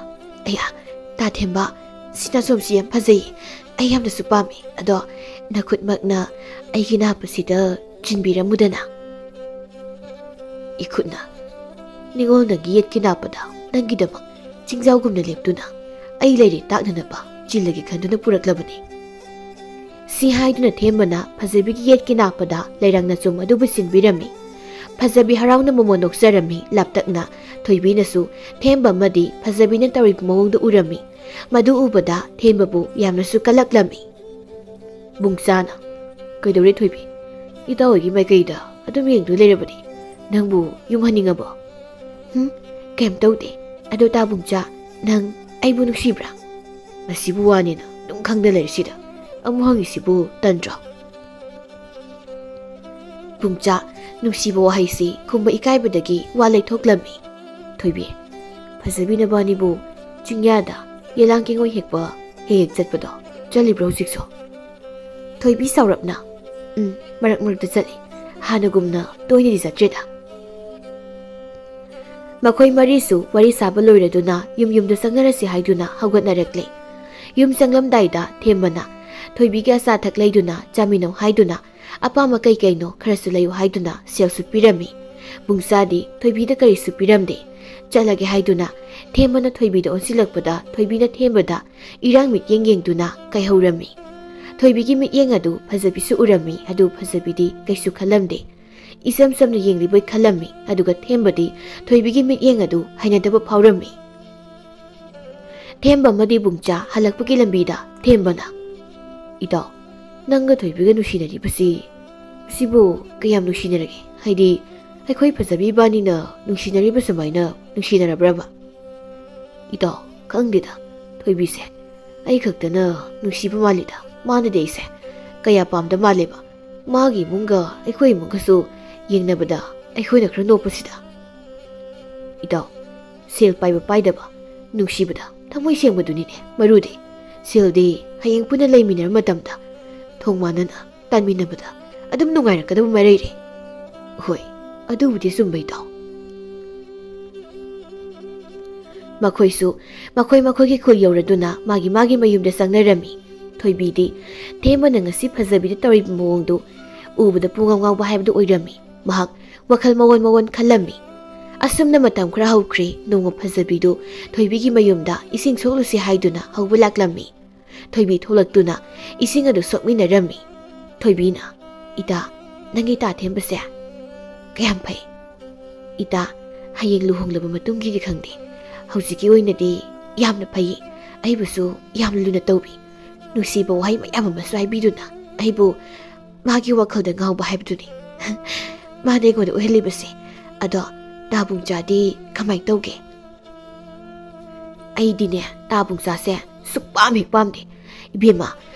"ꯑꯌꯥ, ꯇꯥ ꯊꯦꯝꯕ, ꯁꯤ ꯅꯥꯆꯣꯝꯁꯤ ꯌꯥꯝ ꯐꯖꯩꯌꯦ꯫ ꯑꯩ ꯌꯥꯝꯅꯁꯨ ꯄꯥꯝꯃꯤ꯫ ꯑꯗꯣ ꯅꯈꯨꯠꯃꯛꯅ ꯑꯩꯒꯤ ꯅꯥꯞ ꯑꯁꯤꯗ ꯆꯤꯟꯕꯤꯔꯝꯃꯨꯗꯅ꯫" "ꯏꯈꯨꯠꯅ ꯅꯤꯉꯣꯜ ꯅꯪꯒꯤ ꯌꯦꯠꯀꯤ ꯅꯥꯞꯄꯗ ꯅꯪꯒꯤꯗꯃꯛ ꯆꯤꯡꯖꯥꯎꯒꯨꯝꯅ ꯂꯦꯞꯇꯨꯅ ꯑꯩ ꯂꯩꯔꯦ ꯇꯥꯛꯅꯅꯕ ꯆꯤꯜꯂꯒꯦ ꯈꯟꯗꯨꯅ ꯄꯨꯔꯛꯂꯕꯅꯤ꯫" ꯁꯤ ꯍꯥꯏꯗꯨꯅ ꯊꯦꯝꯕꯅ ꯐꯖꯕꯤꯒꯤ ꯌꯦꯠꯀꯤ ꯅꯥꯞꯄꯗ ꯂꯩꯔꯪ ꯅꯥꯆꯣꯝ ꯑꯗꯨꯕꯨ ꯁꯤꯟꯕꯤꯔꯝꯃꯤ꯫ ꯐꯖꯕꯤ ꯍꯔꯥꯎꯅ ꯃꯃꯣꯟ ꯅꯣꯛꯆꯔꯝꯃꯤ꯫ ꯂꯥꯞꯇꯛꯅ ꯊꯣꯏꯕꯤꯅꯁꯨ ꯊꯦꯝꯕ ꯑꯃꯗꯤ ꯐꯖꯕꯤꯅ ꯇꯧꯔꯤꯕ ꯃꯑꯣꯡꯗꯨ ꯎꯔꯝꯃꯤ꯫ ꯃꯗꯨ ꯎꯕꯗ ꯊꯦꯝꯕꯕꯨ ꯌꯥꯝꯅꯁꯨ ꯀꯜꯂꯛꯂꯝꯃꯤ꯫ ꯕꯨꯡꯆꯥꯅ, "ꯀꯩꯗꯧꯔꯦ ꯊꯣꯏꯕꯤ? ꯏꯇꯥꯎ ꯍꯣꯏꯒꯤ ꯃꯥꯏꯀꯩꯗ ꯑꯗꯨꯝ ꯌꯦꯡꯗꯨꯅ ꯂꯩꯔꯕꯗꯤ ꯅꯪꯕꯨ ꯌꯨꯝꯍꯟꯅꯤꯡꯉꯕꯣ?" "ꯍꯨꯝ, ꯀꯩꯝ ꯇꯧꯗꯦ꯫ ꯑꯗꯣ ꯇꯥ ꯕꯨꯡꯆꯥ, ꯅꯪ ꯑꯩꯕꯨ ꯅꯨꯡꯁꯤꯕ꯭ꯔꯥ?" "ꯃꯁꯤꯕꯨ ꯋꯥꯅꯦꯅ ꯑꯗꯨꯝ ꯈꯪꯗ ꯂꯩꯔꯤꯁꯤꯗ ꯑꯃꯨꯛ ꯍꯪꯉꯤꯁꯤꯕꯨ ꯇꯟꯗ꯭ꯔꯣ? ꯄꯨꯡꯆꯥ, ꯅꯨꯡꯁꯤꯕ ꯋꯥꯍꯩꯁꯤ ꯈꯨꯝꯕ ꯏꯀꯥꯏꯕꯗꯒꯤ ꯋꯥ ꯂꯩꯊꯣꯛꯂꯝꯃꯤ꯫ ꯊꯣꯏꯕꯤ, ꯐꯖꯕꯤ ꯅꯕꯥꯅꯤꯕꯨ ꯆꯤꯡꯌꯥꯗ ꯌꯦꯂꯥꯡ ꯀꯦꯡꯉꯣꯏ ꯍꯦꯛꯄ ꯍꯦꯛ ꯍꯦꯛ ꯆꯠꯄꯗꯣ ꯆꯠꯂꯤꯕ꯭ꯔꯣ ꯍꯧꯖꯤꯛꯁꯨ? ꯊꯣꯏꯕꯤ ꯁꯥꯎꯔꯞꯅ, "ꯎꯝ, ꯃꯔꯛ ꯃꯔꯛꯇ ꯆꯠꯂꯤ꯫ ꯍꯥꯟꯅꯒꯨꯝꯅ ꯇꯣꯏꯅꯗꯤ ꯆꯠꯇ꯭ꯔꯦꯗ"꯫ ꯃꯈꯣꯏ ꯃꯔꯤꯁꯨ ꯋꯥꯔꯤ ꯁꯥꯕ ꯂꯣꯏꯔꯗꯨꯅ ꯌꯨꯝ ꯌꯨꯝꯗ ꯆꯪꯅꯔꯁꯤ ꯍꯥꯏꯗꯨꯅ ꯍꯧꯒꯠꯅꯔꯛꯂꯦ꯫ ꯌꯨꯝ ꯆꯪꯂꯝꯗꯥꯏꯗ ꯊꯦꯝꯕꯅ ꯊꯣꯏꯕꯤꯒꯤ ꯑꯆꯥ ꯑꯊꯛ ꯂꯩꯗꯨꯅ ꯆꯥꯃꯤꯟꯅꯧ ꯍꯥꯏꯗꯨꯅ ꯑꯄꯥꯝꯕ ꯀꯩ ꯀꯩꯅꯣ ꯈꯔꯁꯨ ꯂꯩꯌꯨ ꯍꯥꯏꯗꯨꯅ ꯁꯦꯜꯁꯨ ꯄꯤꯔꯝꯃꯤ꯫ ꯄꯨꯡꯆꯥꯗꯤ ꯊꯣꯏꯕꯤꯗ ꯀꯔꯤꯁꯨ ꯄꯤꯔꯝꯗꯦ꯫ ꯆꯠꯂꯒꯦ ꯍꯥꯏꯗꯨꯅ ꯊꯦꯝꯕꯅ ꯊꯣꯏꯕꯤꯗ ꯑꯣꯟꯁꯤꯜꯂꯛꯄꯗ ꯊꯣꯏꯕꯤꯅ ꯊꯦꯝꯕꯗ ꯏꯔꯥꯡ ꯃꯤꯠꯌꯦꯡ ꯌꯦꯡꯗꯨꯅ ꯀꯥꯏꯍꯧꯔꯝꯃꯤ꯫ ꯊꯣꯏꯕꯤꯒꯤ ꯃꯤꯠꯌꯦꯡ ꯑꯗꯨ ꯐꯖꯕꯤꯁꯨ ꯎꯔꯝꯃꯤ, ꯑꯗꯨ ꯐꯖꯕꯤꯗꯤ ꯀꯩꯁꯨ ꯈꯜꯂꯝꯗꯦ꯫ ꯏꯆꯝ ꯆꯝꯅ ꯌꯦꯡꯂꯤꯕꯣꯏ ꯈꯜꯂꯝꯃꯤ, ꯑꯗꯨꯒ ꯊꯦꯝꯕꯗꯤ ꯊꯣꯏꯕꯤꯒꯤ ꯃꯤꯠꯌꯦꯡ ꯑꯗꯨ ꯍꯩꯅꯗꯕ ꯐꯥꯎꯔꯝꯃꯤ꯫ ꯊꯦꯝꯕ ꯑꯃꯗꯤ ꯕꯨꯡꯆꯥ ꯍꯜꯂꯛꯄꯒꯤ ꯂꯝꯕꯤꯗ ꯊꯦꯝꯕꯅ, "ꯏꯇꯥꯎ, ꯅꯪꯒ ꯊꯣꯏꯕꯤꯒ ꯅꯨꯡꯁꯤꯅꯔꯤꯕꯁꯤ, ꯁꯤꯕꯨ ꯀꯌꯥꯝ ꯅꯨꯡꯁꯤꯅꯔꯒꯦ? ꯍꯥꯏꯗꯤ, ꯑꯩꯈꯣꯏ ꯐꯖꯕꯤ ꯏꯕꯥꯅꯤꯅ ꯅꯨꯡꯁꯤꯅꯔꯤꯕ ꯁꯨꯃꯥꯏꯅ ꯅꯨꯡꯁꯤꯅꯔꯕ꯭ꯔꯕ?" "ꯏꯇꯥꯎ, ꯈꯪꯗꯦꯗ, ꯊꯣꯏꯕꯤꯁꯦ ꯑꯩ ꯈꯛꯇꯅ ꯅꯨꯡꯁꯤꯕ ꯃꯥꯜꯂꯤꯗ꯫ ꯃꯥꯅꯗꯤ ꯑꯩꯁꯦ ꯀꯌꯥ ꯄꯥꯝꯗ ꯃꯥꯜꯂꯦꯕ꯫ ꯃꯥꯒꯤ ꯏꯃꯨꯡꯒ ꯑꯩꯈꯣꯏ ꯏꯃꯨꯡꯒꯁꯨ ꯌꯦꯡꯅꯕꯗ ꯑꯩꯈꯣꯏꯅ ꯈꯔ ꯅꯣꯞꯄꯁꯤꯗ"꯫ "ꯏꯇꯥꯎ, ꯁꯦꯜ ꯄꯥꯏꯕ ꯄꯥꯏꯗꯕ, ꯅꯨꯡꯁꯤꯕꯗ ꯊꯃꯣꯏ ꯁꯦꯡꯕꯗꯨꯅꯤꯅꯦ ꯃꯔꯨꯗꯤ꯫ ꯁꯦꯜꯗꯤ ꯍꯌꯦꯡ ꯄꯨꯟꯅ ꯂꯩꯃꯤꯟꯅꯔꯕ ꯃꯇꯝꯗ ꯊꯣꯡ ꯃꯥꯟꯅꯅ ꯇꯥꯟꯃꯤꯟꯅꯕꯗ ꯑꯗꯨꯝ ꯅꯨꯡꯉꯥꯏꯔꯛꯀꯗꯕ ꯃꯔꯩꯔꯦ"꯫ "ꯍꯣꯏ, ꯑꯗꯨꯕꯨꯗꯤ ꯆꯨꯝꯕ, ꯏꯇꯥꯎ"꯫ ꯃꯈꯣꯏꯁꯨ ꯃꯈꯣꯏ ꯃꯈꯣꯏꯒꯤ ꯈꯨꯜ ꯌꯧꯔꯗꯨꯅ ꯃꯥꯒꯤ ꯃꯥꯒꯤ ꯃꯌꯨꯝꯗ ꯆꯪꯅꯔꯝꯃꯤ꯫ ꯊꯣꯏꯕꯤꯗꯤ ꯊꯦꯝꯕꯅ ꯉꯁꯤ ꯐꯖꯕꯤꯗ ꯇꯧꯔꯤꯕ ꯃꯑꯣꯡꯗꯨ ꯎꯕꯗ ꯄꯨꯡꯉꯥꯎ ꯉꯥꯎꯕ ꯍꯥꯏꯕꯗꯨ ꯑꯣꯏꯔꯝꯃꯤ꯫ ꯃꯍꯥꯛ ꯋꯥꯈꯜ ꯃꯑꯣꯟ ꯃꯑꯣꯟ ꯈꯜꯂꯝꯃꯤ꯫ ꯑꯁꯨꯝꯅ ꯃꯇꯝ ꯈꯔ ꯍꯧꯈ꯭ꯔꯦ꯫ ꯅꯣꯡꯃ ꯐꯖꯕꯤꯗꯨ ꯊꯣꯏꯕꯤꯒꯤ ꯃꯌꯨꯝꯗ ꯏꯁꯤꯡ ꯁꯣꯛꯂꯨꯁꯤ ꯍꯥꯏꯗꯨꯅ ꯍꯧꯕ ꯂꯥꯛꯂꯝꯃꯤ꯫ ꯊꯣꯏꯕꯤ ꯊꯣꯛꯂꯛꯇꯨꯅ ꯏꯁꯤꯡ ꯑꯗꯨ ꯁꯣꯛꯃꯤꯟꯅꯔꯝꯃꯤ꯫ ꯊꯣꯏꯕꯤꯅ, "ꯏꯇꯥ, ꯅꯪꯒꯤ ꯇꯥ ꯊꯦꯝꯕꯁꯦ ꯀꯌꯥꯝ ꯐꯩ? ꯏꯇꯥ, ꯍꯌꯦꯡ ꯂꯨꯍꯣꯡꯂꯕ ꯃꯇꯨꯡꯒꯤꯗꯤ ꯈꯪꯗꯦ, ꯍꯧꯖꯤꯛꯀꯤ ꯑꯣꯏꯅꯗꯤ ꯌꯥꯝꯅ ꯐꯩ꯫ ꯑꯩꯕꯨꯁꯨ ꯌꯥꯝꯅ ꯂꯨꯅ ꯇꯧꯕꯤ꯫ ꯅꯨꯡꯁꯤꯕ ꯋꯥꯍꯩ ꯃꯌꯥꯝ ꯑꯃꯁꯨ ꯍꯥꯏꯕꯤꯗꯨꯅ ꯑꯩꯕꯨ ꯃꯥꯒꯤ ꯋꯥꯈꯜꯗ ꯉꯥꯎꯕ ꯍꯥꯏꯕꯗꯨꯅꯤ ꯃꯥꯅ ꯑꯩꯉꯣꯟꯗ ꯑꯣꯏꯍꯜꯂꯤꯕꯁꯦ꯫ ꯑꯗꯣ ꯇꯥꯕꯨꯡꯆꯥꯗꯤ ꯀꯃꯥꯏꯅ ꯇꯧꯒꯦ?" "ꯑꯩꯗꯤꯅꯦ, ꯇꯥꯕꯨꯡꯆꯥꯁꯦ ꯁꯨꯛꯄꯥꯝ ꯍꯦꯛ ꯄꯥꯝꯗꯦ꯫ "ꯏꯕꯦꯝꯃ,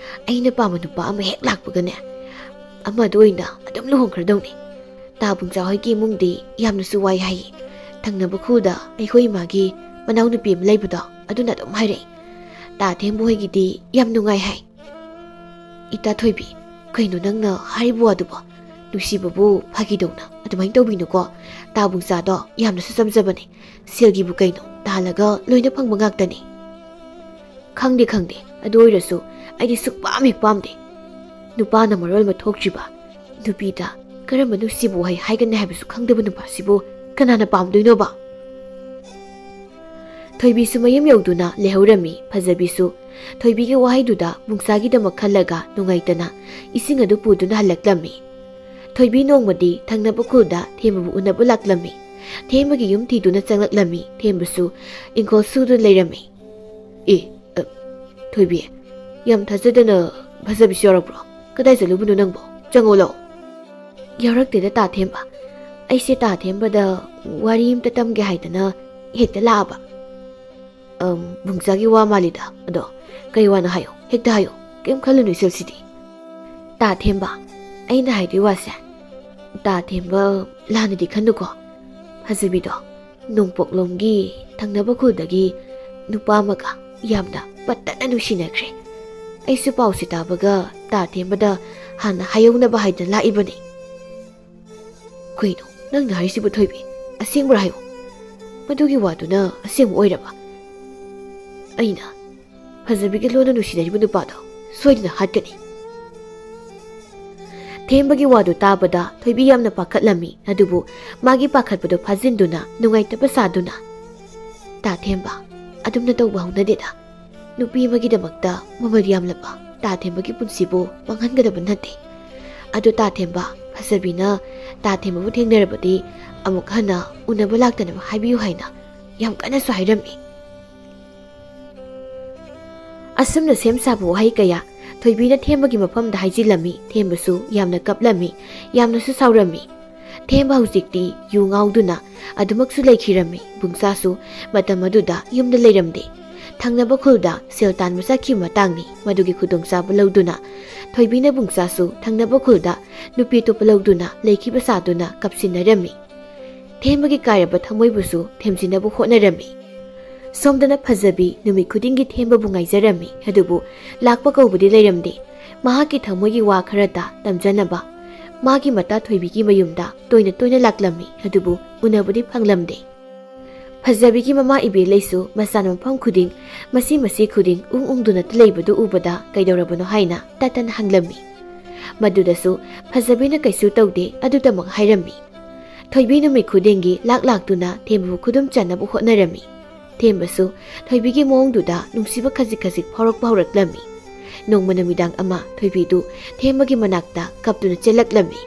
ꯑꯩꯅ ꯄꯥꯝꯕ ꯅꯨꯄꯥ ꯑꯃ ꯍꯦꯛ ꯂꯥꯛꯄꯒꯅꯦ, ꯑꯃꯗ ꯑꯣꯏꯅ ꯑꯗꯨꯝ ꯂꯨꯍꯣꯡꯈ꯭ꯔꯗꯧꯅꯤ꯫ ꯇꯥ ꯕꯨꯡꯆꯥ ꯍꯣꯏꯒꯤ ꯏꯃꯨꯡꯗꯤ ꯌꯥꯝꯅꯁꯨ ꯋꯥꯏ ꯍꯥꯏꯌꯦ꯫ ꯊꯪꯅꯕ ꯈꯨꯜꯗ ꯑꯩꯈꯣꯏ ꯏꯃꯥꯒꯤ ꯃꯅꯥꯎꯅꯨꯄꯤ ꯑꯃ ꯂꯩꯕꯗꯣ, ꯑꯗꯨꯅ ꯑꯗꯨꯝ ꯍꯥꯏꯔꯛꯏ꯫ ꯇꯥ ꯊꯦꯝꯕ ꯍꯣꯏꯒꯤꯗꯤ ꯌꯥꯝ ꯅꯨꯡꯉꯥꯏ ꯍꯥꯏ꯫" "ꯏꯇꯥ ꯊꯣꯏꯕꯤ, ꯀꯩꯅꯣ ꯅꯪꯅ ꯍꯥꯏꯔꯤꯕ ꯋꯥꯗꯨꯕꯣ? ꯅꯨꯡꯁꯤꯕꯕꯨ ꯐꯥꯒꯤꯗꯧꯅ ꯑꯗꯨꯃꯥꯏꯅ ꯇꯧꯕꯤꯅꯨꯀꯣ꯫ ꯇꯥ ꯕꯨꯡꯆꯥꯗꯣ ꯌꯥꯝꯅꯁꯨ ꯆꯝꯖꯕꯅꯦ꯫ ꯁꯦꯜꯒꯤꯕꯨ ꯀꯩꯅꯣ, ꯇꯥꯜꯂꯒ ꯂꯣꯏꯅ ꯐꯪꯕ ꯉꯥꯛꯇꯅꯦ꯫" "ꯈꯪꯗꯦ, ꯈꯪꯗꯦ, ꯑꯗꯨ ꯑꯣꯏꯔꯁꯨ ꯑꯩꯗꯤ ꯁꯨꯛꯄꯥꯝ ꯍꯦꯛ ꯄꯥꯝꯗꯦ꯫ ꯅꯨꯄꯥꯅ ꯃꯔꯣꯜ ꯑꯃ ꯊꯣꯛꯇ꯭ꯔꯤꯕ, ꯅꯨꯄꯤꯗ ꯀꯔꯝꯕ ꯅꯨꯡꯁꯤꯕ ꯋꯥꯍꯩ ꯍꯥꯏꯒꯅꯤ ꯍꯥꯏꯕꯁꯨ ꯈꯪꯗꯕ ꯅꯨꯄꯥꯁꯤꯕꯨ ꯀꯅꯥꯅ ꯄꯥꯝꯗꯣꯏꯅꯣꯕ?" ꯊꯣꯏꯕꯤꯁꯨ ꯃꯌꯨꯝ ꯌꯧꯗꯨꯅ ꯂꯩꯍꯧꯔꯝꯃꯤ꯫ ꯐꯖꯕꯤꯁꯨ ꯊꯣꯏꯕꯤꯒꯤ ꯋꯥꯍꯩꯗꯨꯗ ꯕꯨꯡꯆꯥꯒꯤꯗꯃꯛ ꯈꯜꯂꯒ ꯅꯨꯡꯉꯥꯏꯇꯅ ꯏꯁꯤꯡ ꯑꯗꯨ ꯄꯨꯗꯨꯅ ꯍꯜꯂꯛꯂꯝꯃꯤ꯫ ꯊꯣꯏꯕꯤ ꯅꯣꯡꯃꯗꯤ ꯊꯪꯅꯕ ꯈꯨꯜꯗ ꯊꯦꯝꯕꯕꯨ ꯎꯅꯕ ꯂꯥꯛꯂꯝꯃꯤ꯫ ꯊꯦꯝꯕꯒꯤ ꯌꯨꯝ ꯊꯤꯗꯨꯅ ꯆꯪꯂꯛꯂꯝꯃꯤ꯫ ꯊꯦꯝꯕꯁꯨ ꯏꯪꯈꯣꯜ ꯁꯨꯗꯨꯅ ꯂꯩꯔꯝꯃꯤ꯫ "ꯑꯦ, ꯑ, ꯊꯣꯏꯕꯤ, ꯌꯥꯝ ꯊꯥꯖꯗꯅ ꯐꯖꯕꯤꯁꯨ ꯌꯥꯎꯔꯛꯄ꯭ꯔꯣ? ꯀꯗꯥꯏ ꯆꯠꯂꯨꯕꯅꯣ ꯅꯪꯕꯣ? ꯆꯪꯉꯣ ꯂꯥꯛꯑꯣ꯫" "ꯌꯥꯎꯔꯛꯇꯦꯗ ꯇꯥ ꯊꯦꯝꯕ꯫ ꯑꯩꯁꯦ ꯇꯥ ꯊꯦꯝꯕꯗ ꯋꯥꯔꯤ ꯑꯝꯇ ꯇꯝꯒꯦ ꯍꯥꯏꯗꯅ ꯍꯦꯛꯇ ꯂꯥꯛꯑꯕ꯫" "ꯑꯝ, ꯕꯨꯡꯆꯥꯒꯤ ꯋꯥ ꯃꯥꯜꯂꯤꯗ꯫ ꯑꯗꯣ ꯀꯩ ꯋꯥꯅꯣ ꯍꯥꯏꯌꯣ, ꯍꯦꯛꯇ ꯍꯥꯏꯌꯣ꯫ ꯀꯩꯝ ꯈꯜꯂꯨꯅꯨ ꯏꯆꯜꯁꯤꯗꯤ꯫" "ꯇꯥ ꯊꯦꯝꯕ, ꯑꯩꯅ ꯍꯥꯏꯗꯣꯏ ꯋꯥꯁꯦ, ꯇꯥ ꯊꯦꯝꯕ ꯂꯥꯟꯅꯗꯤ ꯈꯟꯅꯨꯀꯣ꯫ ꯐꯖꯕꯤꯗꯣ ꯅꯣꯡꯄꯣꯛꯂꯣꯝꯒꯤ ꯊꯪꯅꯕ ꯈꯨꯜꯗꯒꯤ ꯅꯨꯄꯥ ꯑꯃꯒ ꯌꯥꯝꯅ ꯄꯠꯇꯅ ꯅꯨꯡꯁꯤꯅꯈ꯭ꯔꯦ꯫ ꯑꯩꯁꯨ ꯄꯥꯎꯁꯦ ꯇꯥꯕꯒ ꯇꯥ ꯊꯦꯝꯕꯗ ꯍꯥꯟꯅ ꯍꯥꯏꯍꯧꯅꯕ ꯍꯥꯏꯗꯅ ꯂꯥꯛꯏꯕꯅꯤ꯫" "ꯀꯩꯅꯣ ꯅꯪꯅ ꯍꯥꯏꯔꯤꯁꯤꯕꯨ ꯊꯣꯏꯕꯤ? ꯑꯁꯦꯡꯕ꯭ꯔꯥ ꯍꯥꯏꯌꯣ꯫" "ꯃꯗꯨꯒꯤ ꯋꯥꯗꯨꯅ ꯑꯁꯦꯡꯕ ꯑꯣꯏꯔꯕ? ꯑꯩꯅ ꯐꯖꯕꯤꯒ ꯂꯣꯟꯅ ꯅꯨꯡꯁꯤꯅꯔꯤꯕ ꯅꯨꯄꯥꯗꯣ ꯁꯣꯏꯗꯅ ꯍꯥꯠꯀꯅꯤ꯫" ꯊꯦꯝꯕꯒꯤ ꯋꯥꯗꯨ ꯇꯥꯕꯗ ꯊꯣꯏꯕꯤ ꯌꯥꯝꯅ ꯄꯥꯈꯠꯂꯝꯃꯤ꯫ ꯑꯗꯨꯕꯨ ꯃꯥꯒꯤ ꯄꯥꯈꯠꯄꯗꯨ ꯐꯥꯖꯤꯟꯗꯨꯅ ꯅꯨꯡꯉꯥꯏꯇꯕ ꯁꯥꯗꯨꯅ, "ꯇꯥ ꯊꯦꯝꯕ, ꯑꯗꯨꯝꯅ ꯇꯧꯕ ꯍꯧꯅꯗꯦꯗ꯫ ꯅꯨꯄꯤ ꯑꯃꯒꯤꯗꯃꯛꯇ ꯃꯃꯜ ꯌꯥꯝꯂꯕ ꯇꯥ ꯊꯦꯝꯕꯒꯤ ꯄꯨꯟꯁꯤꯕꯨ ꯃꯥꯡꯍꯟꯒꯗꯕ ꯅꯠꯇꯦ꯫ ꯑꯗꯨ ꯇꯥ ꯊꯦꯝꯕ, ꯐꯖꯕꯤꯅ ꯇꯥ ꯊꯦꯝꯕꯕꯨ ꯊꯦꯡꯅꯔꯕꯗꯤ ꯑꯃꯨꯛ ꯍꯟꯅ ꯎꯅꯕ ꯂꯥꯛꯇꯅꯕ ꯍꯥꯏꯕꯤꯌꯨ ꯍꯥꯏꯅ ꯌꯥꯝ ꯀꯟꯅꯁꯨ ꯍꯥꯏꯔꯝꯃꯤ꯫" ꯑꯁꯨꯝꯅ ꯁꯦꯝ ꯁꯥꯕ ꯋꯥꯍꯩ ꯀꯌꯥ ꯊꯣꯏꯕꯤꯅ ꯊꯦꯝꯕꯒꯤ ꯃꯐꯝꯗ ꯍꯥꯏꯖꯤꯜꯂꯝꯃꯤ꯫ ꯊꯦꯝꯕꯁꯨ ꯌꯥꯝꯅ ꯀꯞꯂꯝꯃꯤ, ꯌꯥꯝꯅꯁꯨ ꯁꯥꯎꯔꯝꯃꯤ꯫ ꯊꯦꯝꯕ ꯍꯧꯖꯤꯛꯇꯤ ꯌꯨ ꯉꯥꯎꯗꯨꯅ ꯑꯗꯨꯃꯛꯁꯨ ꯂꯩꯈꯤꯔꯝꯃꯤ꯫ ꯕꯨꯡꯆꯥꯁꯨ ꯃꯇꯝ ꯑꯗꯨꯗ ꯌꯨꯝꯗ ꯂꯩꯔꯝꯗꯦ꯫ ꯊꯪꯅꯕ ꯈꯨꯜꯗ ꯁꯦꯜ ꯇꯥꯟꯕ ꯆꯠꯈꯤꯕ ꯃꯇꯥꯡꯅꯤ꯫ ꯃꯗꯨꯒꯤ ꯈꯨꯗꯣꯡꯆꯥꯕ ꯂꯧꯗꯨꯅ ꯊꯣꯏꯕꯤꯅ ꯕꯨꯡꯆꯥꯁꯨ ꯊꯪꯅꯕ ꯈꯨꯜꯗ ꯅꯨꯄꯤ ꯑꯇꯣꯞꯄ ꯂꯧꯗꯨꯅ ꯂꯩꯈꯤꯕ ꯁꯥꯗꯨꯅ ꯀꯞꯁꯤꯟꯅꯔꯝꯃꯤ꯫ ꯊꯦꯝꯕꯒꯤ ꯀꯥꯏꯔꯕ ꯊꯃꯣꯏꯕꯨꯁꯨ ꯊꯦꯝꯖꯤꯟꯅꯕ ꯍꯣꯠꯅꯔꯝꯃꯤ꯫ ꯁꯣꯝꯗꯅ ꯐꯖꯕꯤ ꯅꯨꯃꯤꯠ ꯈꯨꯗꯤꯡꯒꯤ ꯊꯦꯝꯕꯕꯨ ꯉꯥꯏꯖꯔꯝꯃꯤ, ꯑꯗꯨꯕꯨ ꯂꯥꯛꯄ ꯀꯧꯕꯗꯤ ꯂꯩꯔꯝꯗꯦ꯫ ꯃꯍꯥꯛꯀꯤ ꯊꯃꯣꯏꯒꯤ ꯋꯥ ꯈꯔꯇ ꯇꯝꯖꯅꯕ ꯃꯥꯒꯤ ꯃꯇꯥ ꯊꯣꯏꯕꯤꯒꯤ ꯃꯌꯨꯝꯗ ꯇꯣꯏꯅ ꯇꯣꯏꯅ ꯂꯥꯛꯂꯝꯃꯤ, ꯑꯗꯨꯕꯨ ꯎꯅꯕꯗꯤ ꯐꯪꯂꯝꯗꯦ꯫ ꯐꯖꯕꯤꯒꯤ ꯃꯃꯥ ꯏꯕꯦꯂꯩꯁꯨ ꯃꯆꯥꯅ ꯃꯐꯝ ꯈꯨꯗꯤꯡ, ꯃꯁꯤ ꯃꯁꯤ ꯈꯨꯗꯤꯡ ꯎꯪ ꯎꯪꯗꯨꯅꯇ ꯂꯩꯕꯗꯨ ꯎꯕꯗ ꯀꯩꯗꯧꯔꯕꯅꯣ ꯍꯥꯏꯅ ꯇꯠꯇꯅ ꯍꯪꯂꯝꯃꯤ꯫ ꯃꯗꯨꯗꯁꯨ ꯐꯖꯕꯤꯅ ꯀꯩꯁꯨ ꯇꯧꯗꯦ ꯑꯗꯨꯇꯃꯛ ꯍꯥꯏꯔꯝꯃꯤ꯫ ꯊꯣꯏꯕꯤ ꯅꯨꯃꯤꯠ ꯈꯨꯗꯤꯡꯒꯤ ꯂꯥꯛ ꯂꯥꯛꯇꯨꯅ ꯊꯦꯝꯕꯕꯨ ꯈꯨꯗꯨꯝ ꯆꯟꯅꯕ ꯍꯣꯠꯅꯔꯝꯃꯤ꯫ ꯊꯦꯝꯕꯁꯨ ꯊꯣꯏꯕꯤꯒꯤ ꯃꯑꯣꯡꯗꯨꯗ ꯅꯨꯡꯁꯤꯕ ꯈꯖꯤꯛ ꯈꯖꯤꯛ ꯐꯥꯎꯔꯛꯄ ꯍꯧꯔꯛꯂꯝꯃꯤ꯫ ꯅꯣꯡꯃ ꯅꯨꯃꯤꯗꯥꯡ ꯑꯃ ꯊꯣꯏꯕꯤꯗꯨ ꯊꯦꯝꯕꯒꯤ ꯃꯅꯥꯛꯇ ꯀꯞꯇꯨꯅ ꯆꯦꯜꯂꯛꯂꯝꯃꯤ꯫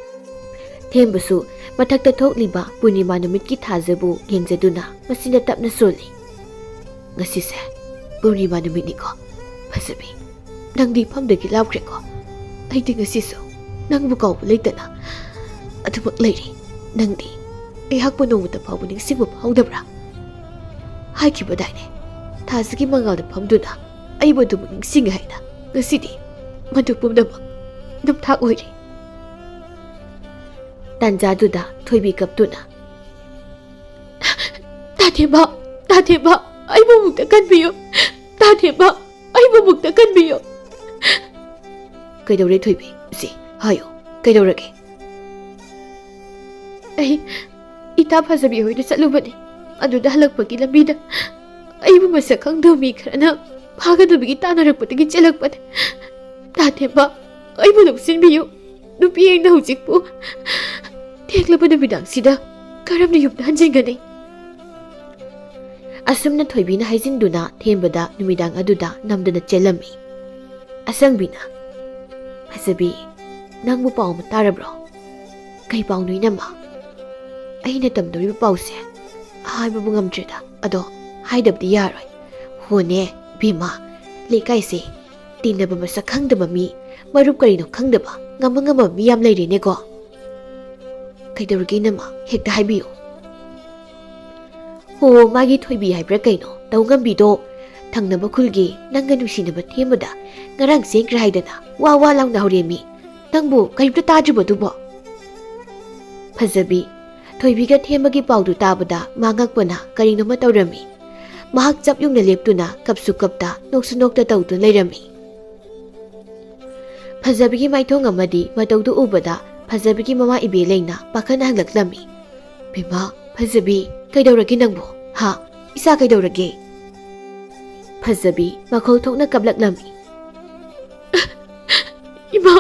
ꯊꯦꯝꯕꯁꯨ ꯃꯊꯛꯇ ꯊꯣꯛꯂꯤꯕ ꯄꯨꯔꯅꯤꯃꯥ ꯅꯨꯃꯤꯠꯀꯤ ꯊꯥꯖꯕꯨ ꯌꯦꯡꯖꯗꯨꯅ ꯃꯆꯤꯟꯗ ꯇꯞꯅ ꯁꯣꯜꯂꯤ꯫ "ꯉꯁꯤꯁꯦ ꯄꯨꯔꯅꯤꯃꯥ ꯅꯨꯃꯤꯠꯅꯤꯀꯣ ꯐꯖꯕꯤ꯫ ꯅꯪꯗꯤ ꯏꯐꯝꯗꯒꯤ ꯂꯥꯞꯈ꯭ꯔꯦꯀꯣ꯫ ꯑꯩꯗꯤ ꯉꯁꯤꯁꯨ ꯅꯪꯕꯨ ꯀꯥꯎꯕ ꯂꯩꯇꯅ ꯑꯗꯨꯃꯛ ꯂꯩꯔꯤ꯫ ꯅꯪꯗꯤ ꯑꯩꯍꯥꯛꯄꯨ ꯅꯣꯡꯃꯇ ꯐꯥꯎꯕ ꯅꯤꯡꯁꯤꯡꯕ ꯐꯥꯎꯗꯕ꯭ꯔꯥ? ꯍꯥꯏꯈꯤꯕꯗꯥꯏꯅꯦ, ꯊꯥꯖꯒꯤ ꯃꯉꯥꯜꯗ ꯐꯝꯗꯨꯅ ꯑꯩꯕꯨ ꯑꯗꯨꯃꯛ ꯅꯤꯡꯁꯤꯡꯉꯤ ꯍꯥꯏꯅ꯫ ꯉꯁꯤꯗꯤ ꯃꯗꯨ ꯄꯨꯝꯅꯃꯛ ꯅꯝꯊꯥꯛ ꯑꯣꯏꯔꯦ"꯫ ꯇꯥꯟꯖꯥꯗꯨꯗ ꯊꯣꯏꯕꯤ ꯀꯞꯇꯨꯅ, "ꯇꯥꯊꯦꯝꯕ, ꯇꯥꯊꯦꯝꯕ, ꯑꯩꯕꯨ ꯑꯃꯨꯛꯇ ꯀꯟꯕꯤꯌꯨ꯫ ꯇꯥꯊꯦꯝꯕ, ꯑꯩꯕꯨ ꯑꯃꯨꯛꯇ ꯀꯟꯕꯤꯌꯨ"꯫ "ꯀꯩꯗꯧꯔꯦ ꯊꯣꯏꯕꯤ? ꯁꯤ ꯍꯥꯏꯌꯨ, ꯀꯩꯗꯧꯔꯒꯦ?" "ꯑꯩ ꯏꯇꯥ ꯐꯖꯕꯤ ꯍꯣꯏꯗ ꯆꯠꯂꯨꯕꯅꯦ꯫ ꯑꯗꯨꯗ ꯍꯜꯂꯛꯄꯒꯤ ꯂꯝꯕꯤꯗ ꯑꯩꯕꯨ ꯃꯁꯛ ꯈꯪꯗꯕ ꯃꯤ ꯈꯔꯅ ꯐꯥꯒꯗꯕꯒꯤ ꯇꯥꯟꯅꯔꯛꯄꯗꯒꯤ ꯆꯦꯜꯂꯛꯄꯅꯦ꯫ ꯇꯥꯊꯦꯝꯕ, ꯑꯩꯕꯨ ꯂꯧꯁꯤꯟꯕꯤꯌꯨ꯫ ꯅꯨꯄꯤ ꯑꯩꯅ ꯍꯧꯖꯤꯛꯄꯨ ꯊꯦꯡꯂꯕ ꯅꯨꯃꯤꯗꯥꯡꯁꯤꯗ ꯀꯔꯝꯅ ꯌꯨꯝꯗ ꯍꯟꯖꯤꯟꯒꯅꯤ?" ꯑꯁꯨꯝꯅ ꯊꯣꯏꯕꯤꯅ ꯍꯥꯏꯖꯤꯟꯗꯨꯅ ꯊꯦꯝꯕꯗ ꯅꯨꯃꯤꯗꯥꯡ ꯑꯗꯨꯗ ꯅꯝꯗꯅ ꯆꯦꯜꯂꯝꯃꯤ꯫ ꯑꯁꯪꯕꯤꯅ, "ꯐꯖꯕꯤ, ꯅꯪꯕꯨ ꯄꯥꯎ ꯑꯃ ꯇꯥꯔꯕ꯭ꯔꯣ?" "ꯀꯩ ꯄꯥꯎꯅꯣ ꯏꯅꯝꯃ?" "ꯑꯩꯅ ꯇꯝꯗꯧꯔꯤꯕ ꯄꯥꯎꯁꯦ ꯍꯥꯏꯕꯕꯨ ꯉꯝꯗ꯭ꯔꯦꯗ꯫ ꯑꯗꯣ ꯍꯥꯏꯗꯕꯗꯤ ꯌꯥꯔꯣꯏ꯫ ꯍꯣꯅꯦ ꯕꯦꯝꯃ, ꯂꯩꯀꯥꯏꯁꯦ ꯇꯤꯟꯅꯕ ꯃꯁꯛ ꯈꯪꯗꯕ ꯃꯤ, ꯃꯔꯨꯞ ꯀꯔꯤꯅꯣ ꯈꯪꯗꯕ ꯉꯝꯕ ꯉꯝꯕ ꯃꯤ ꯌꯥꯝ ꯂꯩꯔꯦꯅꯦꯀꯣ꯫ ꯀꯩꯗꯧꯔꯒꯦ ꯏꯅꯝꯃ? ꯍꯦꯛꯇ ꯍꯥꯏꯕꯤꯌꯨ"꯫ "ꯍꯣ, ꯃꯥꯒꯤ ꯊꯣꯏꯕꯤ ꯍꯥꯏꯕ꯭ꯔꯥ ꯀꯩꯅꯣ, ꯇꯧ ꯉꯝꯕꯤꯗꯣ꯫ ꯊꯪꯅꯕ ꯈꯨꯜꯒꯤ ꯅꯪꯒ ꯅꯨꯡꯁꯤꯅꯕ ꯊꯦꯝꯕꯗ ꯉꯔꯥꯡ ꯆꯦꯟꯈ꯭ꯔꯦ ꯍꯥꯏꯗꯅ ꯋꯥ ꯋꯥ ꯂꯥꯎꯅ ꯍꯧꯔꯦꯝꯃꯤ꯫ ꯅꯪꯕꯨ ꯀꯔꯤꯝꯇ ꯇꯥꯗ꯭ꯔꯤꯕꯣ ꯑꯗꯨꯕꯣ? ꯐꯖꯕꯤ, ꯊꯣꯏꯕꯤꯒ ꯊꯦꯝꯕꯒꯤ ꯄꯥꯎꯗꯨ ꯇꯥꯕꯗ ꯃꯥ ꯉꯛꯄꯅ ꯀꯔꯤꯅꯣꯃ ꯇꯧꯔꯝꯃꯤ꯫ ꯃꯍꯥꯛ ꯆꯞ ꯌꯨꯡꯅ ꯂꯦꯞꯇꯨꯅ ꯀꯞꯁꯨ ꯀꯞꯇ ꯅꯣꯛꯁꯨ ꯅꯣꯛꯇ ꯇꯧꯗꯨꯅ ꯂꯩꯔꯝꯃꯤ꯫ ꯐꯖꯕꯤꯒꯤ ꯃꯥꯏꯊꯣꯡ ꯑꯃꯗꯤ ꯃꯇꯧꯗꯨ ꯎꯕꯗ ꯐꯖꯕꯤꯒꯤ ꯃꯃꯥ ꯏꯕꯦꯂꯩꯅ ꯄꯥꯈꯠꯅ ꯍꯪꯂꯛꯂꯝꯃꯤ꯫ "ꯕꯦꯝꯃ, ꯐꯖꯕꯤ, ꯀꯩꯗꯧꯔꯒꯦ ꯅꯪꯕꯨ? ꯍꯥ? ꯏꯆꯥ ꯀꯩꯗꯧꯔꯒꯦ?" ꯐꯖꯕꯤ ꯃꯈꯣꯜ ꯊꯣꯛꯅ ꯀꯞꯂꯛꯂꯝꯃꯤ꯫ "ꯏꯃꯥ,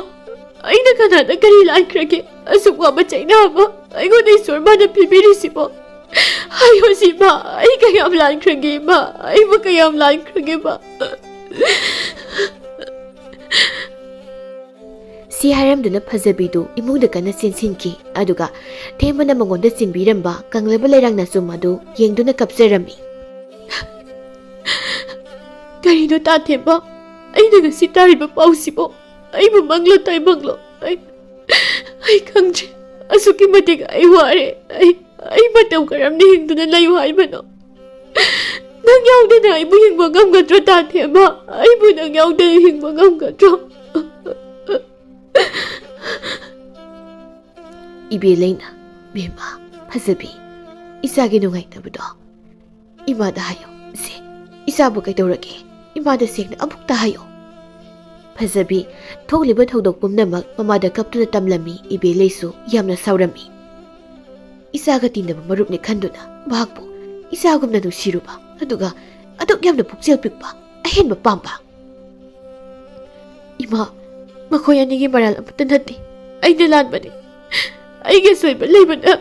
ꯑꯩꯅ ꯀꯅꯥꯗ ꯀꯔꯤ ꯂꯥꯟꯈ꯭ꯔꯒꯦ? ꯑꯁꯨꯛ ꯋꯥꯕ ꯆꯩꯅꯥ ꯑꯃ ꯑꯩꯉꯣꯟꯗ ꯏꯁꯣꯔ ꯃꯥꯅ ꯄꯤꯕꯤꯔꯤꯁꯤꯕꯣ? ꯍꯥꯏꯌꯣ ꯁꯤ ꯏꯃꯥ, ꯑꯩ ꯀꯌꯥꯝ ꯂꯥꯟꯈ꯭ꯔꯒꯦ ꯏꯃꯥ? ꯑꯩꯕꯨ ꯀꯌꯥꯝ ꯂꯥꯟꯈ꯭ꯔꯒꯦ ꯏꯃꯥ?" ꯁꯤ ꯍꯥꯏꯔꯝꯗꯨꯅ ꯐꯖꯕꯤꯗꯨ ꯏꯃꯨꯡꯗ ꯀꯟꯅ ꯆꯦꯟꯁꯤꯟꯈꯤ꯫ ꯑꯗꯨꯒ ꯊꯦꯝꯕꯅ ꯃꯉꯣꯟꯗ ꯆꯤꯟꯕꯤꯔꯝꯕ ꯀꯪꯂꯕ ꯂꯩꯔꯥꯡ ꯅꯆꯨꯝ ꯑꯗꯨ ꯌꯦꯡꯗꯨꯅ ꯀꯞꯆꯔꯝꯃꯤ꯫ "ꯀꯔꯤꯅꯣ ꯇꯥꯊꯦꯝꯕ? ꯑꯩꯅ ꯉꯁꯤ ꯇꯥꯔꯤꯕ ꯄꯥꯎꯁꯤꯕꯣ? ꯑꯩꯕꯨ ꯃꯪꯂꯣ ꯇꯥꯏꯕꯪꯂꯣ? ꯑꯩ, ꯑꯩ ꯈꯪꯗ꯭ꯔꯦ꯫ ꯑꯁꯨꯛꯀꯤ ꯃꯇꯤꯛ ꯑꯩ ꯋꯥꯔꯦ꯫ ꯑꯩ, ꯑꯩ ꯃꯇꯧ ꯀꯔꯝꯅ ꯍꯤꯡꯗꯨꯅ ꯂꯩꯌꯨ ꯍꯥꯏꯕꯅꯣ? ꯅꯪ ꯌꯥꯎꯗꯅ ꯑꯩꯕꯨ ꯍꯤꯡꯕ ꯉꯝꯒꯗ꯭ꯔꯣ, ꯇꯥꯊꯦꯝꯕ? ꯑꯩꯕꯨ ꯅꯪ ꯌꯥꯎꯗꯅ ꯍꯤꯡꯕ ꯉꯝꯒꯗ꯭ꯔꯣ?" ꯏꯕꯦꯂꯩꯅ, "ꯕꯦꯝꯃ, ꯐꯖꯕꯤ, ꯏꯆꯥꯒꯤ ꯅꯨꯡꯉꯥꯏꯇꯕꯗꯣ ꯏꯃꯥꯗ ꯍꯥꯏꯌꯣ꯫ ꯁꯦ, ꯏꯆꯥꯕꯨ ꯀꯩꯗꯧꯔꯒꯦ? ꯏꯃꯥꯗ ꯁꯦꯡꯅ ꯑꯃꯨꯛꯇ ꯍꯥꯏꯌꯣ꯫" ꯐꯖꯕꯤ ꯊꯣꯛꯂꯤꯕ ꯊꯧꯗꯣꯛ ꯄꯨꯝꯅꯃꯛ ꯃꯃꯥꯗ ꯀꯞꯇꯨꯅ ꯇꯝꯂꯝꯃꯤ꯫ ꯏꯕꯦꯂꯩꯁꯨ ꯌꯥꯝꯅ ꯁꯥꯎꯔꯝꯃꯤ꯫ ꯏꯆꯥꯒ ꯇꯤꯟꯅꯕ ꯃꯔꯨꯞꯅꯤ ꯈꯟꯗꯨꯅ ꯃꯍꯥꯛꯄꯨ ꯏꯆꯥꯒꯨꯝꯅ ꯅꯨꯡꯁꯤꯔꯨꯕ, ꯑꯗꯨꯒ ꯑꯗꯨꯛ ꯌꯥꯝꯅ ꯄꯨꯛꯆꯦꯜ ꯄꯤꯛꯄ, ꯑꯍꯦꯟꯕ ꯄꯥꯝꯕ꯫ "ꯏꯃꯥ, ꯃꯈꯣꯏ ꯑꯅꯤꯒꯤ ꯃꯔꯥꯜ ꯑꯃꯠꯇ ꯅꯠꯇꯦ꯫ ꯑꯩꯅ ꯂꯥꯟꯕꯅꯤ꯫ ꯑꯩꯒꯤ ꯑꯁꯣꯏꯕ ꯂꯩꯕꯅ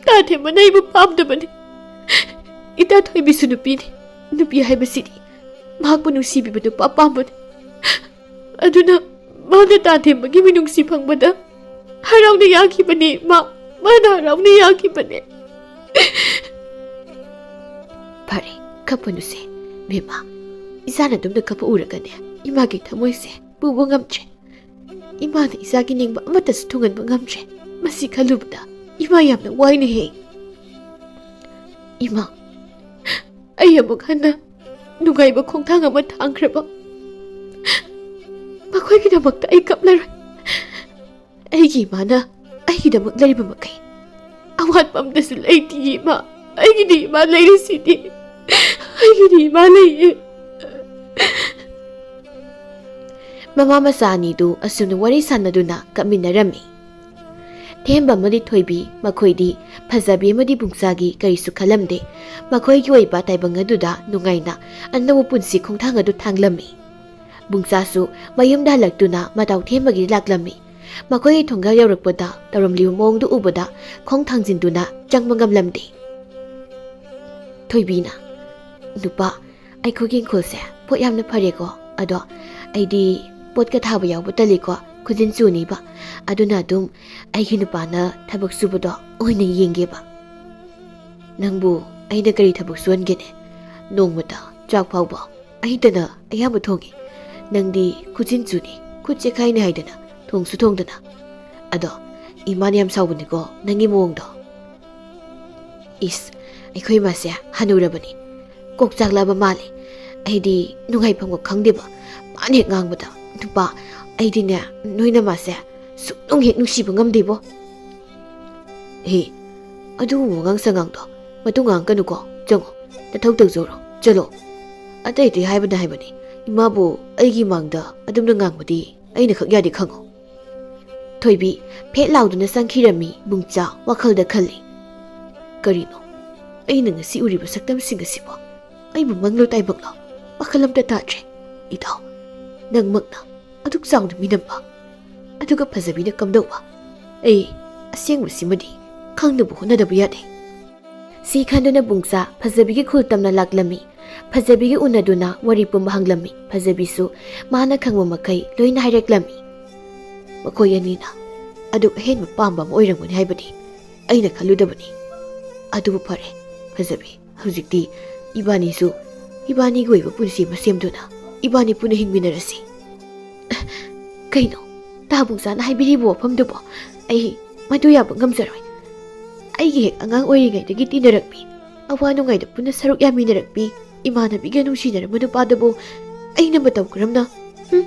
ꯇꯥꯊꯦꯝꯕꯅ ꯑꯩꯕꯨ ꯄꯥꯝꯗꯕꯅꯤ꯫ ꯏꯇꯥ ꯊꯣꯏꯕꯤꯁꯨ ꯅꯨꯄꯤꯅꯤ꯫ ꯅꯨꯄꯤ ꯍꯥꯏꯕꯁꯤꯗꯤ ꯃꯍꯥꯛꯄꯨ ꯅꯨꯡꯁꯤꯕꯤꯕ ꯅꯨꯄꯥ ꯄꯥꯝꯕꯅꯤ꯫ ꯑꯗꯨꯅ ꯃꯥꯅ ꯇꯥꯊꯦꯝꯕꯒꯤ ꯃꯤꯅꯨꯡꯁꯤ ꯐꯪꯕꯗ ꯍꯔꯥꯎꯅ ꯌꯥꯈꯤꯕꯅꯤ, ꯃꯥ, ꯃꯥꯅ ꯍꯔꯥꯎꯅ ꯌꯥꯈꯤꯕꯅꯤ꯫" "ꯐꯔꯦ, ꯀꯞꯄꯅꯨꯁꯦ, ꯕꯦꯝꯃ꯫ ꯏꯆꯥꯅ ꯑꯗꯨꯝꯅ ꯀꯞꯄ ꯎꯔꯒꯅꯦ, ꯏꯃꯥꯒꯤ ꯊꯃꯣꯏꯁꯦ ꯄꯨꯕ ꯉꯝꯗ꯭ꯔꯦ꯫ ꯏꯃꯥꯅ ꯏꯆꯥꯒꯤ ꯅꯤꯡꯕ ꯑꯃꯠꯇꯁꯨ ꯊꯨꯡꯍꯟꯕ ꯉꯝꯗ꯭ꯔꯦ꯫ ꯃꯁꯤ ꯈꯜꯂꯨꯕꯗ ꯏꯃꯥ ꯌꯥꯝꯅ ꯋꯥꯏꯅꯦꯍꯦ꯫ ꯏꯃꯥ, ꯑꯩ ꯑꯃꯨꯛ ꯍꯟꯅ ꯅꯨꯡꯉꯥꯏꯕ ꯈꯣꯡꯊꯥꯡ ꯑꯃ ꯊꯥꯡꯈ꯭ꯔꯕ ꯃꯈꯣꯏꯒꯤꯗꯃꯛꯇ ꯑꯩ ꯀꯞꯂꯔꯣꯏ꯫ ꯑꯩꯒꯤ ꯏꯃꯥꯅ ꯑꯩꯒꯤꯗꯃꯛ ꯂꯩꯔꯤꯕ ꯃꯈꯩ ꯑꯋꯥꯠꯄ ꯑꯝꯇꯁꯨ ꯂꯩꯇꯦ ꯏꯃꯥ꯫ ꯑꯩꯒꯤꯗꯤ ꯏꯃꯥ ꯂꯩꯔꯤꯁꯤꯗꯤ꯫ ꯑꯩꯒꯤꯗꯤ ꯏꯃꯥ ꯂꯩꯌꯦ꯫ ꯃꯃꯥ ꯃꯆꯥ ꯑꯅꯤꯗꯨ ꯑꯁꯨꯝꯅ ꯋꯥꯔꯤ ꯁꯥꯟꯅꯗꯨꯅ ꯀꯞꯃꯤꯟꯅꯔꯝꯃꯤ꯫ ꯊꯦꯝꯕ ꯑꯃꯗꯤ ꯊꯣꯏꯕꯤ, ꯃꯈꯣꯏꯗꯤ ꯐꯖꯕꯤ ꯑꯃꯗꯤ ꯕꯨꯡꯆꯥꯒꯤ ꯀꯔꯤꯁꯨ ꯈꯜꯂꯝꯗꯦ꯫ ꯃꯈꯣꯏꯒꯤ ꯑꯣꯏꯕ ꯇꯥꯏꯕꯪ ꯑꯗꯨꯗ ꯅꯨꯡꯉꯥꯏꯅ ꯑꯅꯧꯕ ꯄꯨꯟꯁꯤ ꯈꯣꯡꯊꯥꯡ ꯑꯗꯨ ꯊꯥꯡꯂꯝꯃꯤ꯫ ꯕꯨꯡꯆꯥꯁꯨ ꯃꯌꯨꯝꯗ ꯍꯜꯂꯛꯇꯨꯅ ꯃꯇꯥꯎ ꯊꯦꯝꯕꯒꯤ ꯂꯥꯛꯂꯝꯃꯤ꯫ ꯃꯈꯣꯏꯒꯤ ꯊꯣꯡꯒꯥꯜ ꯌꯧꯔꯛꯄꯗ ꯇꯧꯔꯝꯂꯤꯕ ꯃꯑꯣꯡꯗꯨ ꯎꯕꯗ ꯈꯣꯡ ꯊꯥꯡꯖꯤꯟꯗꯨꯅ ꯆꯪꯕ ꯉꯝꯂꯝꯗꯦ꯫ ꯊꯣꯏꯕꯤꯅ, "ꯅꯨꯄꯥ, ꯑꯩꯈꯣꯏꯒꯤ ꯏꯪꯈꯣꯜꯁꯦ ꯄꯣꯠ ꯌꯥꯝꯅ ꯐꯔꯦꯀꯣ꯫ ꯑꯗꯣ ꯑꯩꯗꯤ ꯄꯣꯠꯀ ꯊꯥꯕ ꯌꯥꯎꯕ ꯇꯜꯂꯤꯀꯣ, ꯈꯨꯖꯤꯟ ꯆꯨꯅꯤꯕ꯫ ꯑꯗꯨꯅ ꯑꯗꯨꯝ ꯑꯩꯒꯤ ꯅꯨꯄꯥꯅ ꯊꯕꯛ ꯁꯨꯕꯗꯣ ꯑꯣꯏꯅ ꯌꯦꯡꯒꯦꯕ꯫" "ꯅꯪꯕꯨ ꯑꯩꯅ ꯀꯔꯤ ꯊꯕꯛ ꯁꯨꯍꯟꯒꯦꯅꯦ? ꯅꯣꯡꯃꯇ ꯆꯥꯛ ꯐꯥꯎꯕ ꯑꯩꯇꯅ ꯑꯌꯥꯝꯕ ꯊꯣꯡꯉꯤ꯫ ꯅꯪꯗꯤ ꯈꯨꯖꯤꯟ ꯆꯨꯅꯤ, ꯈꯨꯠ ꯆꯦꯈꯥꯏꯅꯤ ꯍꯥꯏꯗꯅ ꯊꯣꯡꯁꯨ ꯊꯣꯡꯗꯅ꯫ ꯑꯗꯣ ꯏꯃꯥꯅ ꯌꯥꯝ ꯁꯥꯎꯕꯅꯤꯀꯣ ꯅꯪꯒꯤ ꯃꯑꯣꯡꯗꯣ꯫" "ꯏꯁ, ꯑꯩꯈꯣꯏ ꯏꯃꯥꯁꯦ ꯍꯅꯨꯔꯕꯅꯤ, ꯀꯣꯛ ꯆꯥꯛꯂꯛꯑꯕ ꯃꯥꯜꯂꯦ꯫ ꯑꯩꯗꯤ ꯅꯨꯡꯉꯥꯏꯐꯝꯒ ꯈꯪꯗꯦꯕ꯫ ꯃꯥꯅ ꯍꯦꯛ ꯉꯥꯡꯕꯗ, ꯅꯨꯄꯥ, ꯑꯩꯗꯤꯅꯦ ꯅꯣꯏ ꯅꯃꯥꯁꯦ ꯁꯨꯛꯅꯨꯡ ꯍꯦꯛ ꯅꯨꯡꯁꯤꯕ ꯉꯝꯗꯦꯕꯣ꯫" "ꯍꯦ, ꯑꯗꯨꯒꯨꯝꯕ ꯋꯥꯉꯥꯡ ꯁꯉꯥꯡꯗꯣ ꯃꯇꯨꯡ ꯉꯥꯡꯉꯛꯀꯅꯨꯀꯣ꯫ ꯆꯪꯉꯣ, ꯅꯊꯧ ꯇꯧꯖꯧꯔꯣ, ꯆꯠꯂꯣ꯫ ꯑꯇꯩ ꯑꯇꯩ ꯍꯥꯏꯕꯅ ꯍꯥꯏꯕꯅꯤ, ꯏꯃꯥꯕꯨ ꯑꯩꯒꯤ ꯃꯥꯡꯗ ꯑꯗꯨꯝꯅ ꯉꯥꯡꯕꯗꯤ ꯑꯩꯅ ꯈꯛ ꯌꯥꯗꯦ, ꯈꯪꯉꯣ꯫" ꯊꯣꯏꯕꯤ ꯐꯦꯠ ꯂꯥꯎꯗꯨꯅ ꯆꯪꯈꯤꯔꯝꯃꯤ꯫ ꯕꯨꯡꯆꯥ ꯋꯥꯈꯜꯗ ꯈꯜꯂꯤ, "ꯀꯔꯤꯅꯣ ꯑꯩꯅ ꯉꯁꯤ ꯎꯔꯤꯕ ꯁꯛꯇꯝꯁꯤꯡ ꯑꯁꯤꯕꯣ? ꯑꯩꯕꯨ ꯃꯪꯂꯣ ꯇꯥꯏꯕꯪꯂꯣ? ꯋꯥꯈꯜ ꯑꯝꯇ ꯇꯥꯗ꯭ꯔꯦ꯫ ꯏꯇꯥꯎ, ꯅꯪꯃꯛꯅ ꯑꯗꯨꯛ ꯆꯥꯎꯅ ꯃꯤꯅꯝꯕ, ꯑꯗꯨꯒ ꯐꯖꯕꯤꯅ ꯀꯝꯗꯧꯕ? ꯑꯩ ꯑꯁꯦꯡꯕꯁꯤꯃꯗꯤ ꯈꯪꯅꯕ ꯍꯣꯠꯅꯗꯕ ꯌꯥꯗꯦ꯫" ꯁꯤ ꯈꯟꯗꯨꯅ ꯕꯨꯡꯆꯥ ꯐꯖꯕꯤꯒꯤ ꯈꯨꯜ ꯇꯝꯅ ꯂꯥꯛꯂꯝꯃꯤ꯫ ꯐꯖꯕꯤꯒ ꯎꯅꯗꯨꯅ ꯋꯥꯔꯤ ꯄꯨꯝꯕ ꯍꯪꯂꯝꯃꯤ꯫ ꯐꯖꯕꯤꯁꯨ ꯃꯥꯅ ꯈꯪꯕ ꯃꯈꯩ ꯂꯣꯏꯅ ꯍꯥꯏꯔꯛꯂꯝꯃꯤ꯫ "ꯃꯈꯣꯏ ꯑꯅꯤꯅ ꯑꯗꯨꯛ ꯑꯍꯦꯟꯕ ꯄꯥꯝꯕ ꯑꯃ ꯑꯣꯏꯔꯝꯒꯅꯤ ꯍꯥꯏꯕꯗꯤ ꯑꯩꯅ ꯈꯜꯂꯨꯗꯕꯅꯤ꯫ ꯑꯗꯨꯕꯨ ꯐꯔꯦ, ꯐꯖꯕꯤ, ꯍꯧꯖꯤꯛꯇꯤ ꯏꯕꯥꯅꯤꯁꯨ ꯏꯕꯥꯅꯤꯒꯤ ꯑꯣꯏꯕ ꯄꯨꯟꯁꯤ ꯑꯃ ꯁꯦꯝꯗꯨꯅ ꯏꯕꯥꯅꯤ ꯄꯨꯟꯅ ꯍꯤꯡꯃꯤꯟꯅꯔꯁꯤ꯫" "ꯀꯩꯅꯣ ꯇꯥ ꯕꯨꯡꯆꯥꯅ ꯍꯥꯏꯕꯤꯔꯤꯕ ꯋꯥꯐꯝꯗꯨꯕꯣ? ꯑꯩ ꯃꯗꯨ ꯌꯥꯕ ꯉꯝꯖꯔꯣꯏ꯫ ꯑꯩꯒꯤ ꯍꯦꯛ ꯑꯉꯥꯡ ꯑꯣꯏꯔꯤꯉꯩꯗꯒꯤ ꯇꯤꯟꯅꯔꯛꯄꯤ, ꯑꯋꯥ ꯅꯨꯡꯉꯥꯏꯗ ꯄꯨꯟꯅ ꯁꯔꯨꯛ ꯌꯥꯃꯤꯟꯅꯔꯛꯄꯤ, ꯏꯃꯥꯟꯅꯕꯤꯒ ꯅꯨꯡꯁꯤꯅꯔꯝꯕ ꯅꯨꯄꯥꯗꯕꯨ ꯑꯩꯅ ꯃꯇꯧ ꯀꯔꯝꯅ? ꯍꯨꯝ,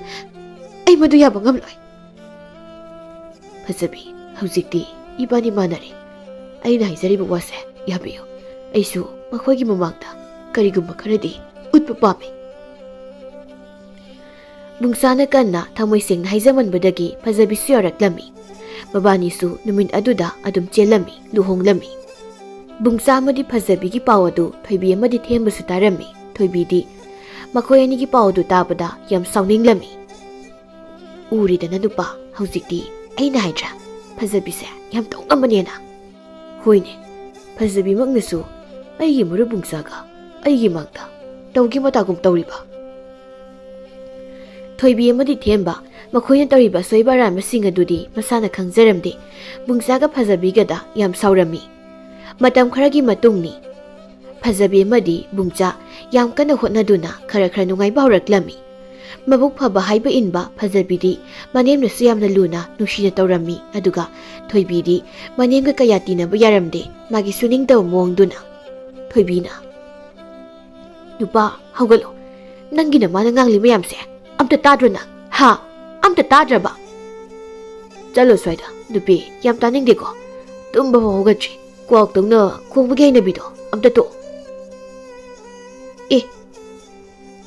ꯑꯩ ꯃꯗꯨ ꯌꯥꯕ ꯉꯝꯂꯣꯏ꯫ ꯐꯖꯕꯤ, ꯍꯧꯖꯤꯛꯇꯤ ꯏꯕꯥꯅꯤ ꯃꯥꯟꯅꯔꯦ꯫ ꯑꯩꯅ ꯍꯥꯏꯖꯔꯤꯕ ꯋꯥꯁꯦ ꯌꯥꯕꯤꯌꯨ꯫ ꯑꯩꯁꯨ ꯃꯈꯣꯏꯒꯤ ꯃꯃꯥꯡꯗ ꯀꯔꯤꯒꯨꯝꯕ ꯈꯔꯗꯤ ꯎꯠꯄ ꯄꯥꯝꯃꯤ꯫ ꯕꯨꯡꯆꯥꯅ ꯀꯟꯅ ꯊꯃꯣꯏ ꯁꯦꯡꯅ ꯍꯥꯏꯖꯃꯟꯕꯗꯒꯤ ꯐꯖꯕꯤꯁꯨ ꯌꯥꯔꯛꯂꯝꯃꯤ꯫ ꯃꯕꯥꯅꯤꯁꯨ ꯅꯨꯃꯤꯠ ꯑꯗꯨꯗ ꯑꯗꯨꯝ ꯆꯦꯜꯂꯝꯃꯤ, ꯂꯨꯍꯣꯡꯂꯝꯃꯤ꯫ ꯕꯨꯡꯆꯥ ꯑꯃꯗꯤ ꯐꯖꯕꯤꯒꯤ ꯄꯥꯎ ꯑꯗꯨ ꯊꯣꯏꯕꯤ ꯑꯃꯗꯤ ꯊꯦꯝꯕꯁꯨ ꯇꯥꯔꯝꯃꯤ꯫ ꯊꯣꯏꯕꯤꯗꯤ ꯃꯈꯣꯏ ꯑꯅꯤꯒꯤ ꯄꯥꯎ ꯑꯗꯨ ꯇꯥꯕꯗ ꯌꯥꯝ ꯁꯥꯎꯅꯤꯡꯂꯝꯃꯤ꯫ "ꯎꯔꯤꯗꯅ ꯅꯨꯄꯥ, ꯍꯧꯖꯤꯛꯇꯤ ꯑꯩꯅ ꯍꯥꯏꯗ꯭ꯔꯥ, ꯐꯖꯕꯤꯁꯦ ꯌꯥꯝ ꯇꯧ ꯉꯝꯕꯅꯦꯅ"꯫ ꯍꯣꯏꯅꯦ, ꯐꯖꯕꯤꯃꯛꯅꯁꯨ ꯑꯩꯒꯤ ꯃꯔꯨꯞ ꯕꯨꯡꯆꯥꯒ ꯑꯩꯒꯤ ꯃꯥꯡꯗ ꯇꯧꯒꯦ ꯃꯇꯥꯒꯨꯝ ꯇꯧꯔꯤꯕ꯫ ꯊꯣꯏꯕꯤ ꯑꯃꯗꯤ ꯊꯦꯝꯕ, ꯃꯈꯣꯏꯅ ꯇꯧꯔꯤꯕ ꯑꯁꯣꯏꯕ ꯑꯔꯥꯟꯕꯁꯤꯡ ꯑꯗꯨꯗꯤ ꯃꯁꯥꯅ ꯈꯪꯖꯔꯝꯗꯦ꯫ ꯕꯨꯡꯆꯥꯒ ꯐꯖꯕꯤꯒꯗ ꯌꯥꯝ ꯁꯥꯎꯔꯝꯃꯤ꯫ ꯃꯇꯝ ꯈꯔꯒꯤ ꯃꯇꯨꯡꯅꯤ꯫ ꯐꯖꯕꯤ ꯑꯃꯗꯤ ꯕꯨꯡꯆꯥ ꯌꯥꯝ ꯀꯟꯅ ꯍꯣꯠꯅꯗꯨꯅ ꯈꯔ ꯈꯔ ꯅꯨꯡꯉꯥꯏꯕ ꯍꯧꯔꯛꯂꯝꯃꯤ꯫ ꯃꯕꯨꯛ ꯐꯕ ꯍꯥꯏꯕ ꯏꯟꯕ ꯐꯖꯕꯤꯗꯤ ꯃꯅꯦꯝꯅꯁꯨ ꯌꯥꯝꯅ ꯂꯨꯅ ꯅꯨꯡꯁꯤꯅ ꯇꯧꯔꯝꯃꯤ, ꯑꯗꯨꯒ ꯊꯣꯏꯕꯤꯗꯤ ꯃꯅꯦꯝꯒ ꯀꯌꯥ ꯇꯤꯟꯅꯕ ꯌꯥꯔꯝꯗꯦ, ꯃꯥꯒꯤ ꯁꯨꯅꯤꯡꯗꯕ ꯃꯑꯣꯡꯗꯨꯅ꯫ ꯊꯣꯏꯕꯤꯅ, "ꯅꯨꯄꯥ, ꯍꯧꯒꯠꯂꯣ꯫ ꯅꯪꯒꯤ ꯅꯃꯥꯅ ꯉꯥꯡꯂꯤ ꯃꯌꯥꯝꯁꯦ ꯑꯝꯇ ꯇꯥꯗ꯭ꯔꯣ ꯅꯪ? ꯍꯥ? ꯑꯝꯇ ꯇꯥꯗ꯭ꯔꯕ?" "ꯆꯠꯂꯣ ꯁ꯭ꯋꯥꯏꯗ, ꯅꯨꯄꯤ, ꯌꯥꯝ ꯇꯥꯅꯤꯡꯗꯦꯀꯣ꯫ ꯇꯨꯝꯕ ꯐꯥꯎ ꯍꯧꯒꯠꯇ꯭ꯔꯤ꯫ ꯀ꯭ꯋꯥꯛꯇꯧꯅ ꯈꯣꯡꯕꯒꯤ ꯍꯩꯅꯕꯤꯗꯣ ꯑꯝꯇ ꯇꯣꯛꯑꯣ꯫" "ꯑꯦ,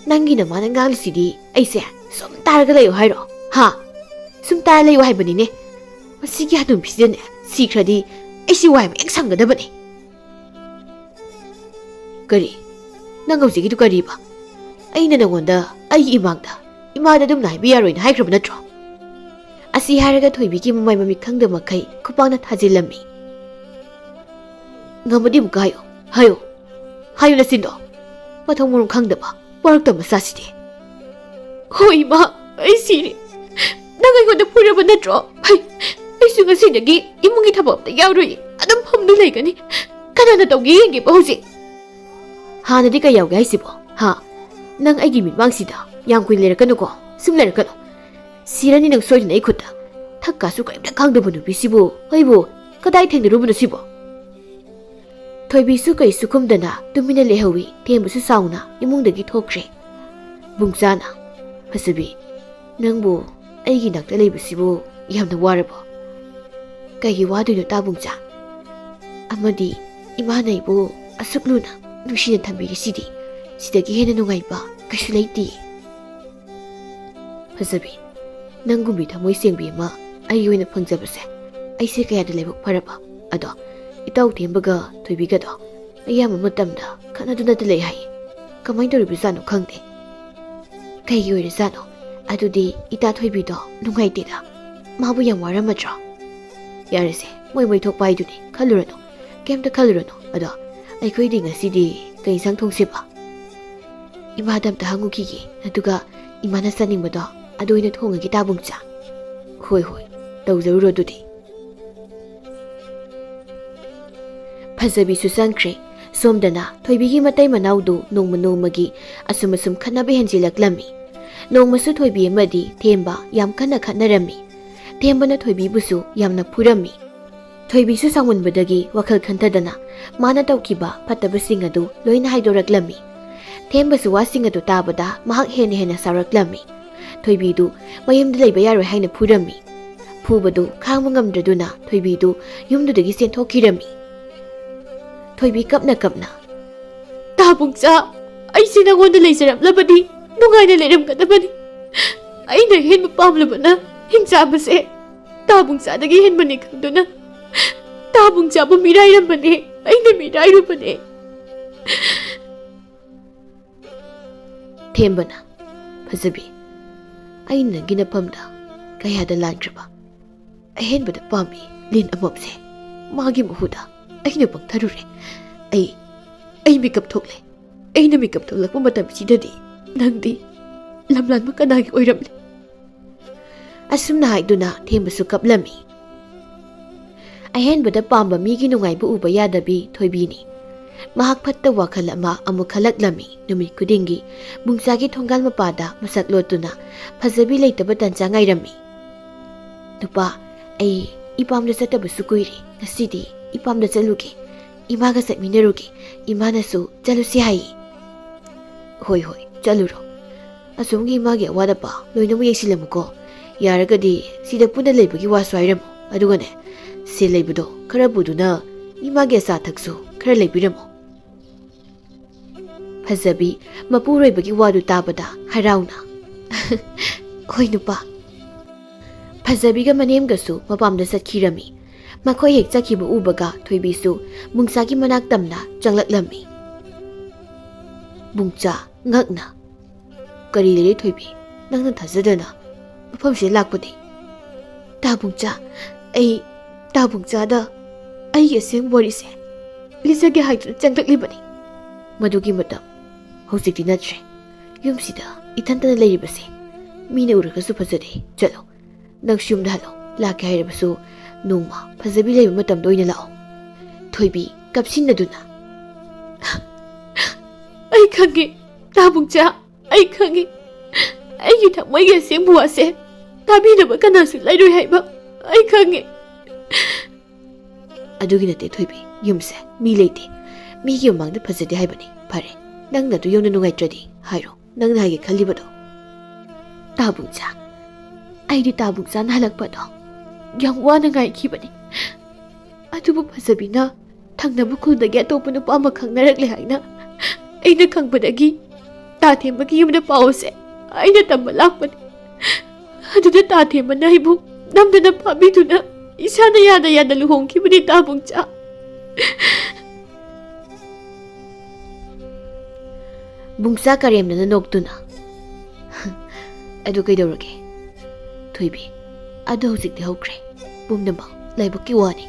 ꯅꯪꯒꯤ ꯅꯃꯥꯅ ꯉꯥꯡꯂꯤꯁꯤꯗꯤ ꯑꯩꯁꯦ ꯁꯨꯝ ꯇꯥꯔꯒ ꯂꯩꯌꯣ ꯍꯥꯏꯔꯣ? ꯍꯥ? ꯁꯨꯝ ꯇꯥꯔ ꯂꯩꯌꯣ ꯍꯥꯏꯕꯅꯤꯅꯦ꯫ ꯃꯁꯤꯒꯤ ꯍꯅꯨꯕꯤꯁꯤꯗꯅꯦ, ꯁꯤꯈ꯭ꯔꯗꯤ ꯑꯩꯁꯤ ꯋꯥꯏ ꯑꯃ ꯍꯦꯛ ꯁꯪꯒꯗꯕꯅꯤ꯫" "ꯀꯔꯤ? ꯅꯪ ꯍꯧꯖꯤꯛꯀꯤꯗꯨ ꯀꯔꯤꯕ? ꯑꯩꯅ ꯅꯪꯉꯣꯟꯗ ꯑꯩꯒꯤ ꯏꯃꯥꯡꯗ ꯏꯃꯥꯗ ꯑꯗꯨꯝꯅ ꯍꯥꯏꯕ ꯌꯥꯔꯣꯏꯅ ꯍꯥꯏꯈ꯭ꯔꯕ ꯅꯠꯇ꯭ꯔꯣ?" ꯑꯁꯤ ꯍꯥꯏꯔꯒ ꯊꯣꯏꯕꯤꯒꯤ ꯃꯃꯥꯏ ꯃꯃꯤꯠ ꯈꯪꯗꯕ ꯃꯈꯩ ꯈꯨꯄꯥꯛꯅ ꯊꯥꯖꯤꯜꯂꯝꯃꯤ꯫ "ꯉꯝꯃꯗꯤ ꯑꯃꯨꯛꯀ ꯍꯥꯏꯌꯨ, ꯍꯥꯏꯌꯨ, ꯍꯥꯏꯌꯨ ꯅꯆꯤꯟꯗꯣ꯫ ꯃꯊꯣꯡ ꯃꯔꯝ ꯈꯪꯗꯕ ꯋꯥꯔꯛꯇ ꯃꯆꯥꯁꯤꯗꯤ꯫" "ꯍꯣꯏ ꯏꯃꯥ, ꯑꯩ ꯁꯤꯔꯦ꯫ ꯅꯪ ꯑꯩꯉꯣꯟꯗ ꯐꯨꯔꯕ ꯅꯠꯇ꯭ꯔꯣ? ꯑꯩ, ꯑꯩꯁꯨ ꯉꯁꯤꯗꯒꯤ ꯏꯃꯨꯡꯒꯤ ꯊꯕꯛ ꯑꯝꯇ ꯌꯥꯎꯔꯣꯏ꯫ ꯑꯗꯨꯝ ꯐꯝꯗꯨ ꯂꯩꯒꯅꯤ꯫ ꯀꯅꯥꯅ ꯇꯧꯒꯦ ꯌꯦꯡꯒꯦꯕ ꯍꯧꯖꯤꯛ꯫" "ꯍꯥꯟꯅꯗꯤ ꯀꯩ ꯌꯥꯎꯒꯦ ꯍꯥꯏꯁꯤꯕꯣ? ꯍꯥ? ꯅꯪ ꯑꯩꯒꯤ ꯃꯤꯠꯃꯥꯡꯁꯤꯗ ꯌꯥꯝ ꯀꯨꯏꯅ ꯂꯩꯔꯛꯀꯅꯨꯀꯣ꯫ ꯁꯨꯝ ꯂꯩꯔꯛꯀꯅꯨ꯫ ꯁꯤꯔꯅꯤ ꯅꯪ ꯁꯣꯏꯗꯅ ꯑꯩ ꯈꯨꯠꯇ꯫ ꯊꯛ ꯀꯥꯁꯨ ꯀꯔꯤꯝꯇ ꯈꯪꯗꯕ ꯅꯨꯄꯤꯁꯤꯕꯨ ꯑꯩꯕꯨ ꯀꯗꯥꯏ ꯊꯦꯡꯅꯔꯨꯕꯅꯣ ꯁꯤꯕꯣ?" ꯊꯣꯏꯕꯤꯁꯨ ꯀꯩꯁꯨ ꯈꯨꯝꯗꯅ ꯇꯨꯃꯤꯟꯅ ꯂꯩꯍꯧꯏ꯫ ꯊꯦꯝꯕꯁꯨ ꯁꯥꯎꯅ ꯏꯃꯨꯡꯗꯒꯤ ꯊꯣꯛꯈ꯭ꯔꯦ꯫ ꯕꯨꯡꯆꯥꯅ, "ꯐꯖꯕꯤ, ꯅꯪꯕꯨ ꯑꯩꯒꯤ ꯅꯥꯛꯇ ꯂꯩꯕꯁꯤꯕꯨ ꯌꯥꯝꯅ ꯋꯥꯔꯕꯣ?" "ꯀꯩꯒꯤ ꯋꯥꯗꯣꯏꯅꯣ ꯇꯥ ꯕꯨꯡꯆꯥ? ꯑꯃꯗꯤ ꯏꯃꯥꯅ ꯑꯩꯕꯨ ꯑꯁꯨꯛ ꯂꯨꯅ ꯅꯨꯡꯁꯤꯅ ꯊꯝꯕꯤꯔꯤꯁꯤꯗꯤ, ꯁꯤꯗꯒꯤ ꯍꯦꯟꯅ ꯅꯨꯡꯉꯥꯏꯕ ꯀꯩꯁꯨ ꯂꯩꯇꯦ꯫" "ꯐꯖꯕꯤ, ꯅꯪꯒꯨꯝꯕꯤ ꯊꯃꯣꯏ ꯁꯦꯡꯕꯤ ꯑꯃ ꯑꯩꯒꯤ ꯑꯣꯏꯅ ꯐꯪꯖꯕꯁꯦ ꯑꯩꯁꯦ ꯀꯌꯥꯗ ꯂꯥꯏꯕꯛ ꯐꯔꯕ꯫ ꯑꯗꯣ ꯏꯇꯥꯎ ꯊꯦꯝꯕꯒ ꯊꯣꯏꯕꯤꯒꯗꯣ ꯑꯌꯥꯝꯕ ꯃꯇꯝꯗ ꯈꯠꯅꯗꯨꯅꯇ ꯂꯩ ꯍꯥꯏ꯫ ꯀꯃꯥꯏꯅ ꯇꯧꯔꯤꯕꯖꯥꯠꯅꯣ ꯈꯪꯗꯦ꯫ ꯀꯩꯒꯤ ꯑꯣꯏꯔꯖꯥꯠꯅꯣ? ꯑꯗꯨꯗꯤ ꯏꯇꯥ ꯊꯣꯏꯕꯤꯗꯣ ꯅꯨꯡꯉꯥꯏꯇꯦꯗ꯫ ꯃꯥꯕꯨ ꯌꯥꯝ ꯋꯥꯔꯝꯃꯗ꯭ꯔꯣ?" "ꯌꯥꯔꯦꯁꯦ, ꯃꯣꯏ ꯃꯣꯏ ꯊꯣꯛꯄ ꯍꯥꯏꯗꯨꯅꯤ, ꯈꯜꯂꯨꯔꯅꯨ, ꯀꯩꯝꯇ ꯈꯜꯂꯨꯔꯅꯨ꯫ ꯑꯗꯣ ꯑꯩꯈꯣꯏꯗꯤ ꯉꯁꯤꯗꯤ ꯀꯩ ꯏꯟꯁꯥꯡ ꯊꯣꯡꯁꯦꯕ?" "ꯏꯃꯥꯗ ꯑꯝꯇ ꯍꯪꯉꯨꯈꯤꯒꯦ, ꯑꯗꯨꯒ ꯏꯃꯥꯅ ꯆꯥꯅꯤꯡꯕꯗꯣ ꯑꯗꯨ ꯑꯣꯏꯅ ꯊꯣꯡꯉꯒꯦ ꯇꯥ ꯕꯨꯡꯆꯥ꯫" "ꯍꯣꯏ ꯍꯣꯏ, ꯇꯧꯖꯔꯨꯔꯣ ꯑꯗꯨꯗꯤ꯫" ꯐꯖꯕꯤꯁꯨ ꯆꯪꯈ꯭ꯔꯦ꯫ ꯁꯣꯝꯗꯅ ꯊꯣꯏꯕꯤꯒꯤ ꯃꯇꯩ ꯃꯅꯥꯎꯗꯨ ꯅꯣꯡꯃ ꯅꯣꯡꯃꯒꯤ ꯑꯁꯨꯝ ꯑꯁꯨꯝ ꯈꯠꯅꯕ ꯍꯦꯟꯖꯤꯜꯂꯛꯂꯝꯃꯤ꯫ ꯅꯣꯡꯃꯁꯨ ꯊꯣꯏꯕꯤ ꯑꯃꯗꯤ ꯊꯦꯝꯕ ꯌꯥꯝ ꯀꯟꯅ ꯈꯠꯅꯔꯝꯃꯤ꯫ ꯊꯦꯝꯕꯅ ꯊꯣꯏꯕꯤꯕꯨꯁꯨ ꯌꯥꯝꯅ ꯐꯨꯔꯝꯃꯤ꯫ ꯊꯣꯏꯕꯤꯁꯨ ꯁꯥꯎꯃꯟꯕꯗꯒꯤ ꯋꯥꯈꯜ ꯈꯟꯊꯗꯅ ꯃꯥꯅ ꯇꯧꯈꯤꯕ ꯐꯠꯇꯕꯁꯤꯡ ꯑꯗꯨ ꯂꯣꯏꯅ ꯍꯥꯏꯗꯣꯔꯛꯂꯝꯃꯤ꯫ ꯊꯦꯝꯕꯁꯨ ꯋꯥꯁꯤꯡ ꯑꯗꯨ ꯇꯥꯕꯗ ꯃꯍꯥꯛ ꯍꯦꯟꯅ ꯍꯦꯟꯅ ꯁꯥꯎꯔꯛꯂꯝꯃꯤ꯫ ꯊꯣꯏꯕꯤꯗꯨ ꯃꯌꯨꯝꯗ ꯂꯩꯕ ꯌꯥꯔꯣꯏ ꯍꯥꯏꯅ ꯐꯨꯔꯝꯃꯤ꯫ ꯐꯨꯕꯗꯨ ꯈꯥꯡꯕ ꯉꯝꯗ꯭ꯔꯗꯨꯅ ꯊꯣꯏꯕꯤꯗꯨ ꯌꯨꯝꯗꯨꯗꯒꯤ ꯆꯦꯟꯊꯣꯛꯈꯤꯔꯝꯃꯤ꯫ ꯊꯣꯏꯕꯤ ꯀꯞꯅ ꯀꯞꯅ, "ꯇꯥ ꯕꯨꯡꯆꯥ, ꯑꯩꯁꯦ ꯅꯉꯣꯟꯗ ꯂꯩꯖꯔꯝꯂꯕꯗꯤ ꯅꯨꯡꯉꯥꯏꯅ ꯂꯩꯔꯝꯒꯗꯕꯅꯤ꯫ ꯑꯩꯅ ꯑꯍꯦꯟꯕ ꯄꯥꯝꯂꯕꯅ ꯍꯤꯡꯆꯥꯕꯁꯦ ꯇꯥ ꯕꯨꯡꯆꯥꯗꯒꯤ ꯍꯦꯟꯕꯅꯤ ꯈꯪꯗꯨꯅ ꯇꯥ ꯕꯨꯡꯆꯥꯕꯨ ꯃꯤꯔꯥꯏꯔꯝꯕꯅꯦ, ꯑꯩꯅ ꯃꯤꯔꯥꯏꯔꯨꯕꯅꯦ꯫" ꯊꯦꯝꯕꯅ, "ꯐꯖꯕꯤ, ꯑꯩꯅ ꯅꯪꯒꯤ ꯅꯐꯝꯗ ꯀꯌꯥꯗ ꯂꯥꯟꯈ꯭ꯔꯕ? ꯑꯍꯦꯟꯕꯗ ꯄꯥꯝꯃꯤ ꯂꯤꯟ ꯑꯃꯣꯞꯁꯦ꯫ ꯃꯥꯒꯤ ꯃꯍꯨꯠꯇ ꯑꯩꯅ ꯄꯪꯊꯔꯨꯔꯦ꯫ ꯑꯩ, ꯑꯩ ꯃꯤꯀꯞ ꯊꯣꯛꯂꯦ꯫ ꯑꯩꯅ ꯃꯤꯀꯞ ꯊꯣꯛꯂꯛꯄ ꯃꯇꯝꯁꯤꯗꯗꯤ ꯅꯪꯗꯤ ꯂꯝꯂꯥꯟꯕ ꯀꯅꯥꯒꯤ ꯑꯣꯏꯔꯝꯂꯦ?" ꯑꯁꯨꯝꯅ ꯍꯥꯏꯗꯨꯅ ꯊꯦꯝꯕꯁꯨ ꯀꯞꯂꯝꯃꯤ꯫ ꯑꯍꯦꯟꯕꯗ ꯄꯥꯝꯕ ꯃꯤꯒꯤ ꯅꯨꯡꯉꯥꯏꯕ ꯎꯕ ꯌꯥꯗꯕꯤ ꯊꯣꯏꯕꯤꯅꯤ꯫ ꯃꯍꯥꯛ ꯐꯠꯇ ꯋꯥꯈꯜ ꯑꯃ ꯑꯃꯨꯛ ꯈꯜꯂꯛꯂꯝꯃꯤ꯫ ꯅꯨꯃꯤꯠ ꯈꯨꯗꯤꯡꯒꯤ ꯕꯨꯡꯆꯥꯒꯤ ꯊꯣꯡꯒꯥꯜ ꯃꯄꯥꯗ ꯃꯁꯛ ꯂꯣꯠꯇꯨꯅ ꯐꯖꯕꯤ ꯂꯩꯇꯕ ꯇꯟꯖꯥ ꯉꯥꯏꯔꯝꯃꯤ꯫ "ꯅꯨꯄꯥ, ꯑꯩ ꯏꯄꯥꯝꯗ ꯆꯠꯇꯕꯁꯨ ꯀꯨꯏꯔꯦ, ꯉꯁꯤꯗꯤ ꯏꯄꯥꯝꯗ ꯆꯠꯂꯨꯒꯦ꯫ ꯏꯃꯥꯒ ꯆꯠꯃꯤꯟꯅꯔꯨꯒꯦ꯫ ꯏꯃꯥꯅꯁꯨ ꯆꯠꯂꯨꯁꯤ ꯍꯥꯏꯌꯦ꯫ ꯍꯣꯏ, ꯍꯣꯏ, ꯆꯠꯂꯨꯔꯣ꯫ ꯑꯁꯣꯝꯒꯤ ꯏꯃꯥꯒꯤ ꯑꯋꯥꯠ ꯑꯄꯥ ꯂꯣꯏꯅꯃꯛ ꯌꯦꯡꯁꯤꯜꯂꯝꯃꯨꯀꯣ꯫ ꯌꯥꯔꯒꯗꯤ ꯁꯤꯗ ꯄꯨꯟꯅ ꯂꯩꯕꯒꯤ ꯋꯥꯁꯨ ꯍꯥꯏꯔꯝꯃꯨ꯫ ꯑꯗꯨꯒꯅꯦ, ꯁꯦꯜ ꯂꯩꯕꯗꯣ ꯈꯔ ꯄꯨꯗꯨꯅ ꯏꯃꯥꯒꯤ ꯑꯆꯥ ꯑꯊꯛꯁꯨ ꯈꯔ ꯂꯩꯕꯤꯔꯝꯃꯨ꯫ ꯐꯖꯕꯤ ꯃꯄꯨꯔꯣꯏꯕꯒꯤ ꯋꯥꯗꯨ ꯇꯥꯕꯗ ꯍꯔꯥꯎꯅ, "ꯍꯣꯏ ꯅꯨꯄꯥ꯫" ꯐꯖꯕꯤꯒ ꯃꯅꯦꯝꯒꯁꯨ ꯃꯄꯥꯝꯗ ꯆꯠꯈꯤꯔꯝꯃꯤ꯫ ꯃꯈꯣꯏ ꯍꯦꯛ ꯆꯠꯈꯤꯕ ꯎꯕꯒ ꯊꯣꯏꯕꯤꯁꯨ ꯕꯨꯡꯆꯥꯒꯤ ꯃꯅꯥꯛ ꯇꯝꯅ ꯆꯪꯂꯛꯂꯝꯃꯤ꯫ ꯕꯨꯡꯆꯥ ꯉꯛꯅ, "ꯀꯔꯤ ꯂꯩꯔꯦ ꯊꯣꯏꯕꯤ? ꯅꯪꯅ ꯊꯥꯖꯗꯅ ꯃꯐꯝꯁꯤꯗ ꯂꯥꯛꯄꯗꯤ?" "ꯇꯥ ꯕꯨꯡꯆꯥ, ꯑꯩ ꯇꯥ ꯕꯨꯡꯆꯥꯗ ꯑꯩꯒꯤ ꯑꯁꯦꯡꯕ ꯋꯥꯔꯤꯁꯦ ꯂꯤꯖꯒꯦ ꯍꯥꯏꯗꯨꯅ ꯆꯪꯂꯛꯂꯤꯕꯅꯤ꯫" "ꯃꯗꯨꯒꯤ ꯃꯇꯝ ꯍꯧꯖꯤꯛꯇꯤ ꯅꯠꯇ꯭ꯔꯦ꯫ ꯌꯨꯝꯁꯤꯗ ꯏꯊꯟꯇꯅ ꯂꯩꯔꯤꯕꯁꯦ ꯃꯤꯅ ꯎꯔꯒꯁꯨ ꯐꯖꯗꯦ꯫ ꯆꯠꯂꯣ, ꯅꯪꯁꯨ ꯌꯨꯝꯗ ꯍꯜꯂꯣ꯫ ꯂꯥꯛꯀꯦ ꯍꯥꯏꯔꯕꯁꯨ ꯅꯣꯡꯃ ꯐꯖꯕꯤ ꯂꯩꯕ ꯃꯇꯝꯗ ꯑꯣꯏꯅ ꯂꯥꯛꯑꯣ꯫" ꯊꯣꯏꯕꯤ ꯀꯞꯁꯤꯟꯅꯗꯨꯅ, "ꯑꯩ ꯈꯪꯉꯦ, ꯇꯥ ꯕꯨꯡꯆꯥ, ꯑꯩ ꯈꯪꯉꯦ꯫ ꯑꯩꯒꯤ ꯊꯃꯣꯏꯒꯤ ꯑꯁꯦꯡꯕ ꯋꯥꯁꯦ ꯇꯥꯕꯤꯅꯕ ꯀꯅꯥꯁꯨ ꯂꯩꯔꯣꯏ ꯍꯥꯏꯕ ꯑꯩ ꯈꯪꯉꯦ꯫" "ꯑꯗꯨꯒꯤ ꯅꯠꯇꯦ ꯊꯣꯏꯕꯤ, ꯌꯨꯝꯁꯦ ꯃꯤ ꯂꯩꯇꯦ꯫ ꯃꯤꯒꯤ ꯃꯃꯥꯡꯗ ꯐꯖꯗꯦ ꯍꯥꯏꯕꯅꯤ꯫ ꯐꯔꯦ, ꯅꯪ ꯅꯗꯨ ꯌꯧꯅ ꯅꯨꯡꯉꯥꯏꯇ꯭ꯔꯗꯤ ꯍꯥꯏꯔꯣ, ꯅꯪꯅ ꯍꯥꯏꯒꯦ ꯈꯜꯂꯤꯕꯗꯣ꯫" "ꯇꯥ ꯕꯨꯡꯆꯥ, ꯑꯩꯗꯤ ꯇꯥ ꯕꯨꯡꯆꯥꯅ ꯍꯜꯂꯛꯄꯗꯣ ꯌꯥꯝ ꯋꯥꯅ ꯉꯥꯏꯈꯤꯕꯅꯤ꯫ ꯑꯗꯨꯕꯨ ꯐꯖꯕꯤꯅ ꯊꯪꯅꯕ ꯈꯨꯜꯗꯒꯤ ꯑꯇꯣꯞꯄ ꯅꯨꯄꯥ ꯑꯃ ꯈꯪꯅꯔꯛꯂꯦ ꯍꯥꯏꯅ ꯑꯩꯅ ꯈꯪꯕꯗꯒꯤ ꯇꯥꯊꯦꯝꯕꯒꯤ ꯌꯨꯝꯗ ꯄꯥꯎꯁꯦ ꯑꯩꯅ ꯇꯝꯕ ꯂꯥꯛꯄꯅꯤ꯫ ꯑꯗꯨꯗ ꯇꯥꯊꯦꯝꯕꯅ ꯑꯩꯕꯨ ꯅꯝꯗꯅ ꯐꯥꯕꯤꯗꯨꯅ ꯏꯁꯥꯅ ꯌꯥꯅ ꯌꯥꯅ ꯂꯨꯍꯣꯡꯈꯤꯕꯅꯤ ꯇꯥ ꯕꯨꯡꯆꯥ꯫" ꯕꯨꯡꯆꯥ ꯀꯔꯦꯝꯅꯅ ꯅꯣꯛꯇꯨꯅ, "ꯑꯗꯨ ꯀꯩꯗꯧꯔꯒꯦ ꯊꯣꯏꯕꯤ? ꯑꯗꯨ ꯍꯧꯖꯤꯛꯇꯤ ꯍꯧꯈ꯭ꯔꯦ꯫ ꯄꯨꯝꯅꯃꯛ ꯂꯥꯏꯕꯛꯀꯤ ꯋꯥꯅꯤ꯫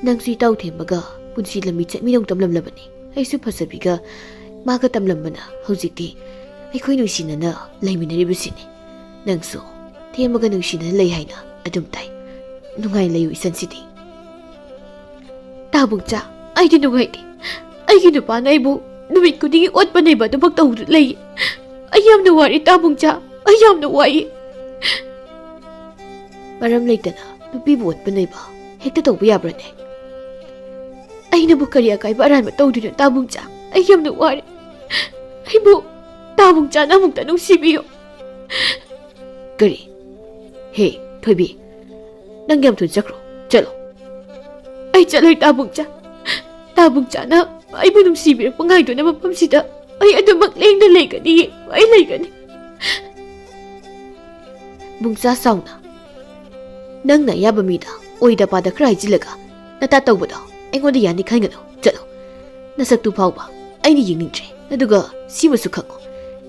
ꯅꯪꯁꯨ ꯏꯇꯥꯎ ꯊꯦꯝꯕꯒ ꯄꯨꯟꯁꯤ ꯂꯝꯕꯤ ꯆꯠꯃꯤꯟꯅꯧ ꯇꯝꯂꯝꯂꯕꯅꯤ꯫ ꯑꯩꯁꯨ ꯐꯖꯕꯤꯒ ꯃꯥꯒ ꯇꯝꯂꯝꯕꯅ ꯍꯧꯖꯤꯛꯇꯤ ꯑꯩꯈꯣꯏ ꯅꯨꯡꯁꯤꯅꯅ ꯂꯩꯃꯤꯟꯅꯔꯤꯕꯁꯤꯅꯤ꯫ ꯅꯪꯁꯨ ꯊꯦꯝꯕꯒ ꯅꯨꯡꯁꯤꯅꯅ ꯂꯩ ꯍꯥꯏꯅ ꯑꯗꯨꯝ ꯇꯥꯏ꯫ ꯅꯨꯡꯉꯥꯏ ꯂꯩꯌꯨ ꯏꯆꯟꯁꯤꯗꯤ꯫" "ꯇꯥ ꯕꯨꯡꯆꯥ, ꯑꯩꯗꯤ ꯅꯨꯡꯉꯥꯏꯇꯦ꯫ ꯑꯩꯒꯤ ꯅꯨꯄꯥꯅ ꯑꯩꯕꯨ ꯅꯨꯃꯤꯠ ꯈꯨꯗꯤꯡꯒꯤ ꯑꯣꯠꯄ ꯅꯩꯕ ꯑꯗꯨꯃꯛ ꯇꯧꯗꯨꯅ ꯂꯩ꯫ ꯑꯩ ꯌꯥꯝꯅ ꯋꯥꯔꯦ ꯇꯥ ꯕꯨꯡꯆꯥ, ꯑꯩ ꯌꯥꯝꯅ ꯋꯥꯏ꯫" "ꯃꯔꯝ ꯂꯩꯇꯅ ꯅꯨꯄꯤꯕꯨ ꯑꯣꯠꯄ ꯅꯩꯕ ꯍꯦꯛꯇ ꯇꯧꯕ ꯌꯥꯕ꯭ꯔꯅꯦ?" ꯑꯩꯅꯕꯨ ꯀꯔꯤ ꯑꯀꯥꯏꯕ ꯑꯔꯥꯟꯕ ꯇꯧꯗꯣꯏꯅꯣ ꯇꯥꯕꯨꯡꯆꯥ? ꯑꯩ ꯌꯥꯝꯅ ꯋꯥꯔꯦ꯫ ꯑꯩꯕꯨ ꯇꯥꯕꯨꯡꯆꯥꯅ ꯑꯃꯨꯛꯇ ꯅꯨꯡꯁꯤꯕꯤꯌꯨ꯫ ꯀꯔꯤ? ꯍꯦ, ꯊꯣꯏꯕꯤ, ꯅꯪ ꯌꯥꯝ ꯊꯨꯅ ꯆꯠꯈ꯭ꯔꯣ꯫ ꯆꯠꯂꯣ꯫ ꯑꯩ ꯆꯠꯂꯣꯏ ꯇꯥꯕꯨꯡꯆꯥ꯫ ꯇꯥꯕꯨꯡꯆꯥꯅ ꯑꯩꯕꯨ ꯅꯨꯡꯁꯤꯕꯤꯔꯛꯄ ꯉꯥꯏꯗꯨꯅ ꯃꯐꯝꯁꯤꯗ ꯑꯩ ꯑꯗꯨꯃꯛ ꯂꯦꯡꯗ ꯂꯩꯒꯅꯤ꯫ ꯑꯩ ꯂꯩꯒꯅꯤ꯫ ꯕꯨꯡꯆꯥ ꯆꯥꯎꯅ, ꯅꯪꯅ ꯑꯌꯥꯕ ꯃꯤꯗ ꯑꯣꯏꯗ ꯄꯥꯗ ꯈꯔ ꯍꯥꯏꯖꯤꯜꯂꯒ ꯅꯇꯥ ꯇꯧꯕꯗꯣ ꯑꯩꯉꯣꯟꯗ ꯌꯥꯅꯤ ꯈꯟꯒꯅꯨ꯫ ꯆꯠꯂꯣ꯫ ꯅꯁꯛꯇꯨ ꯐꯥꯎꯕ ꯑꯩꯅ ꯌꯦꯡꯅꯤꯡꯗ꯭ꯔꯦ꯫ ꯑꯗꯨꯒ ꯁꯤꯃꯁꯨ ꯈꯪꯉꯨ,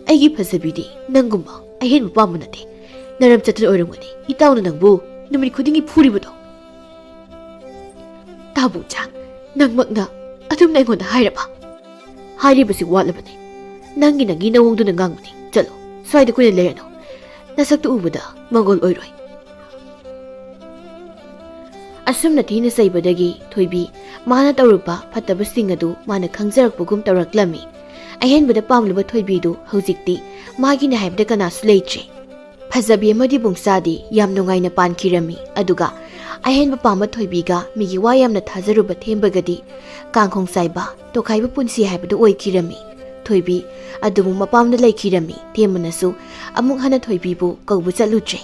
ꯑꯩꯒꯤ ꯐꯖꯕꯤꯗꯤ ꯅꯪꯒꯨꯝꯕ ꯑꯍꯦꯟꯕ ꯄꯥꯝꯕ ꯅꯠꯇꯦ꯫ ꯅꯔꯝ ꯆꯠꯇꯅ ꯑꯣꯏꯔꯝꯒꯅꯤ ꯏꯇꯥꯎꯅ ꯅꯪꯕꯨ ꯅꯨꯃꯤꯠ ꯈꯨꯗꯤꯡꯒꯤ ꯐꯨꯔꯤꯕꯗꯣ꯫ ꯇꯥꯕꯨꯡꯆꯥ, ꯅꯪꯃꯛꯅ ꯑꯗꯨꯝꯅ ꯑꯩꯉꯣꯟꯗ ꯍꯥꯏꯔꯕ? ꯍꯥꯏꯔꯤꯕꯁꯤ ꯋꯥꯠꯂꯕꯅꯤ꯫ ꯅꯪꯒꯤ ꯅꯪꯒꯤ ꯅꯋꯣꯡꯗꯨꯅ ꯉꯥꯡꯕꯅꯤ꯫ ꯆꯠꯂꯣ, ꯁ꯭ꯋꯥꯏꯗ ꯀꯨꯏꯅ ꯂꯩꯔꯅꯨ꯫ ꯅꯁꯛꯇꯨ ꯎꯕꯗ ꯃꯪꯒꯣꯜ ꯑꯣꯏꯔꯣꯏ꯫ ꯑꯁꯨꯝꯅ ꯊꯤꯅ ꯆꯩꯕꯗꯒꯤ ꯊꯣꯏꯕꯤ ꯃꯥꯅ ꯇꯧꯔꯨꯕ ꯐꯠꯇꯕꯁꯤꯡ ꯑꯗꯨ ꯃꯥꯅ ꯈꯪꯖꯔꯛꯄꯒꯨꯝ ꯇꯧꯔꯛꯂꯝꯃꯤ꯫ ꯑꯍꯦꯟꯕꯗ ꯄꯥꯝꯂꯨꯕ ꯊꯣꯏꯕꯤꯗꯨ ꯍꯧꯖꯤꯛꯇꯤ ꯃꯥꯒꯤꯅꯤ ꯍꯥꯏꯕꯗ ꯀꯅꯥꯁꯨ ꯂꯩꯇ꯭ꯔꯦ꯫ ꯐꯖꯕꯤ ꯑꯃꯗꯤ ꯕꯨꯡꯆꯥꯗꯤ ꯌꯥꯝ ꯅꯨꯡꯉꯥꯏꯅ ꯄꯥꯟꯈꯤꯔꯝꯃꯤ꯫ ꯑꯗꯨꯒ ꯑꯍꯦꯟꯕ ꯄꯥꯝꯕ ꯊꯣꯏꯕꯤꯒ ꯃꯤꯒꯤ ꯋꯥ ꯌꯥꯝꯅ ꯊꯥꯖꯔꯨꯕ ꯊꯦꯝꯕꯒꯗꯤ ꯀꯥꯡꯈꯣꯡ ꯆꯥꯏꯕ, ꯇꯣꯈꯥꯏꯕ ꯄꯨꯟꯁꯤ ꯍꯥꯏꯕꯗꯨ ꯑꯣꯏꯈꯤꯔꯝꯃꯤ꯫ ꯊꯣꯏꯕꯤ ꯑꯗꯨꯃꯨꯛ ꯃꯄꯥꯝꯗ ꯂꯩꯈꯤꯔꯝꯃꯤ꯫ ꯊꯦꯝꯕꯅꯁꯨ ꯑꯃꯨꯛ ꯍꯟꯅ ꯊꯣꯏꯕꯤꯕꯨ ꯀꯧꯕ ꯆꯠꯂꯨꯗ꯭ꯔꯦ꯫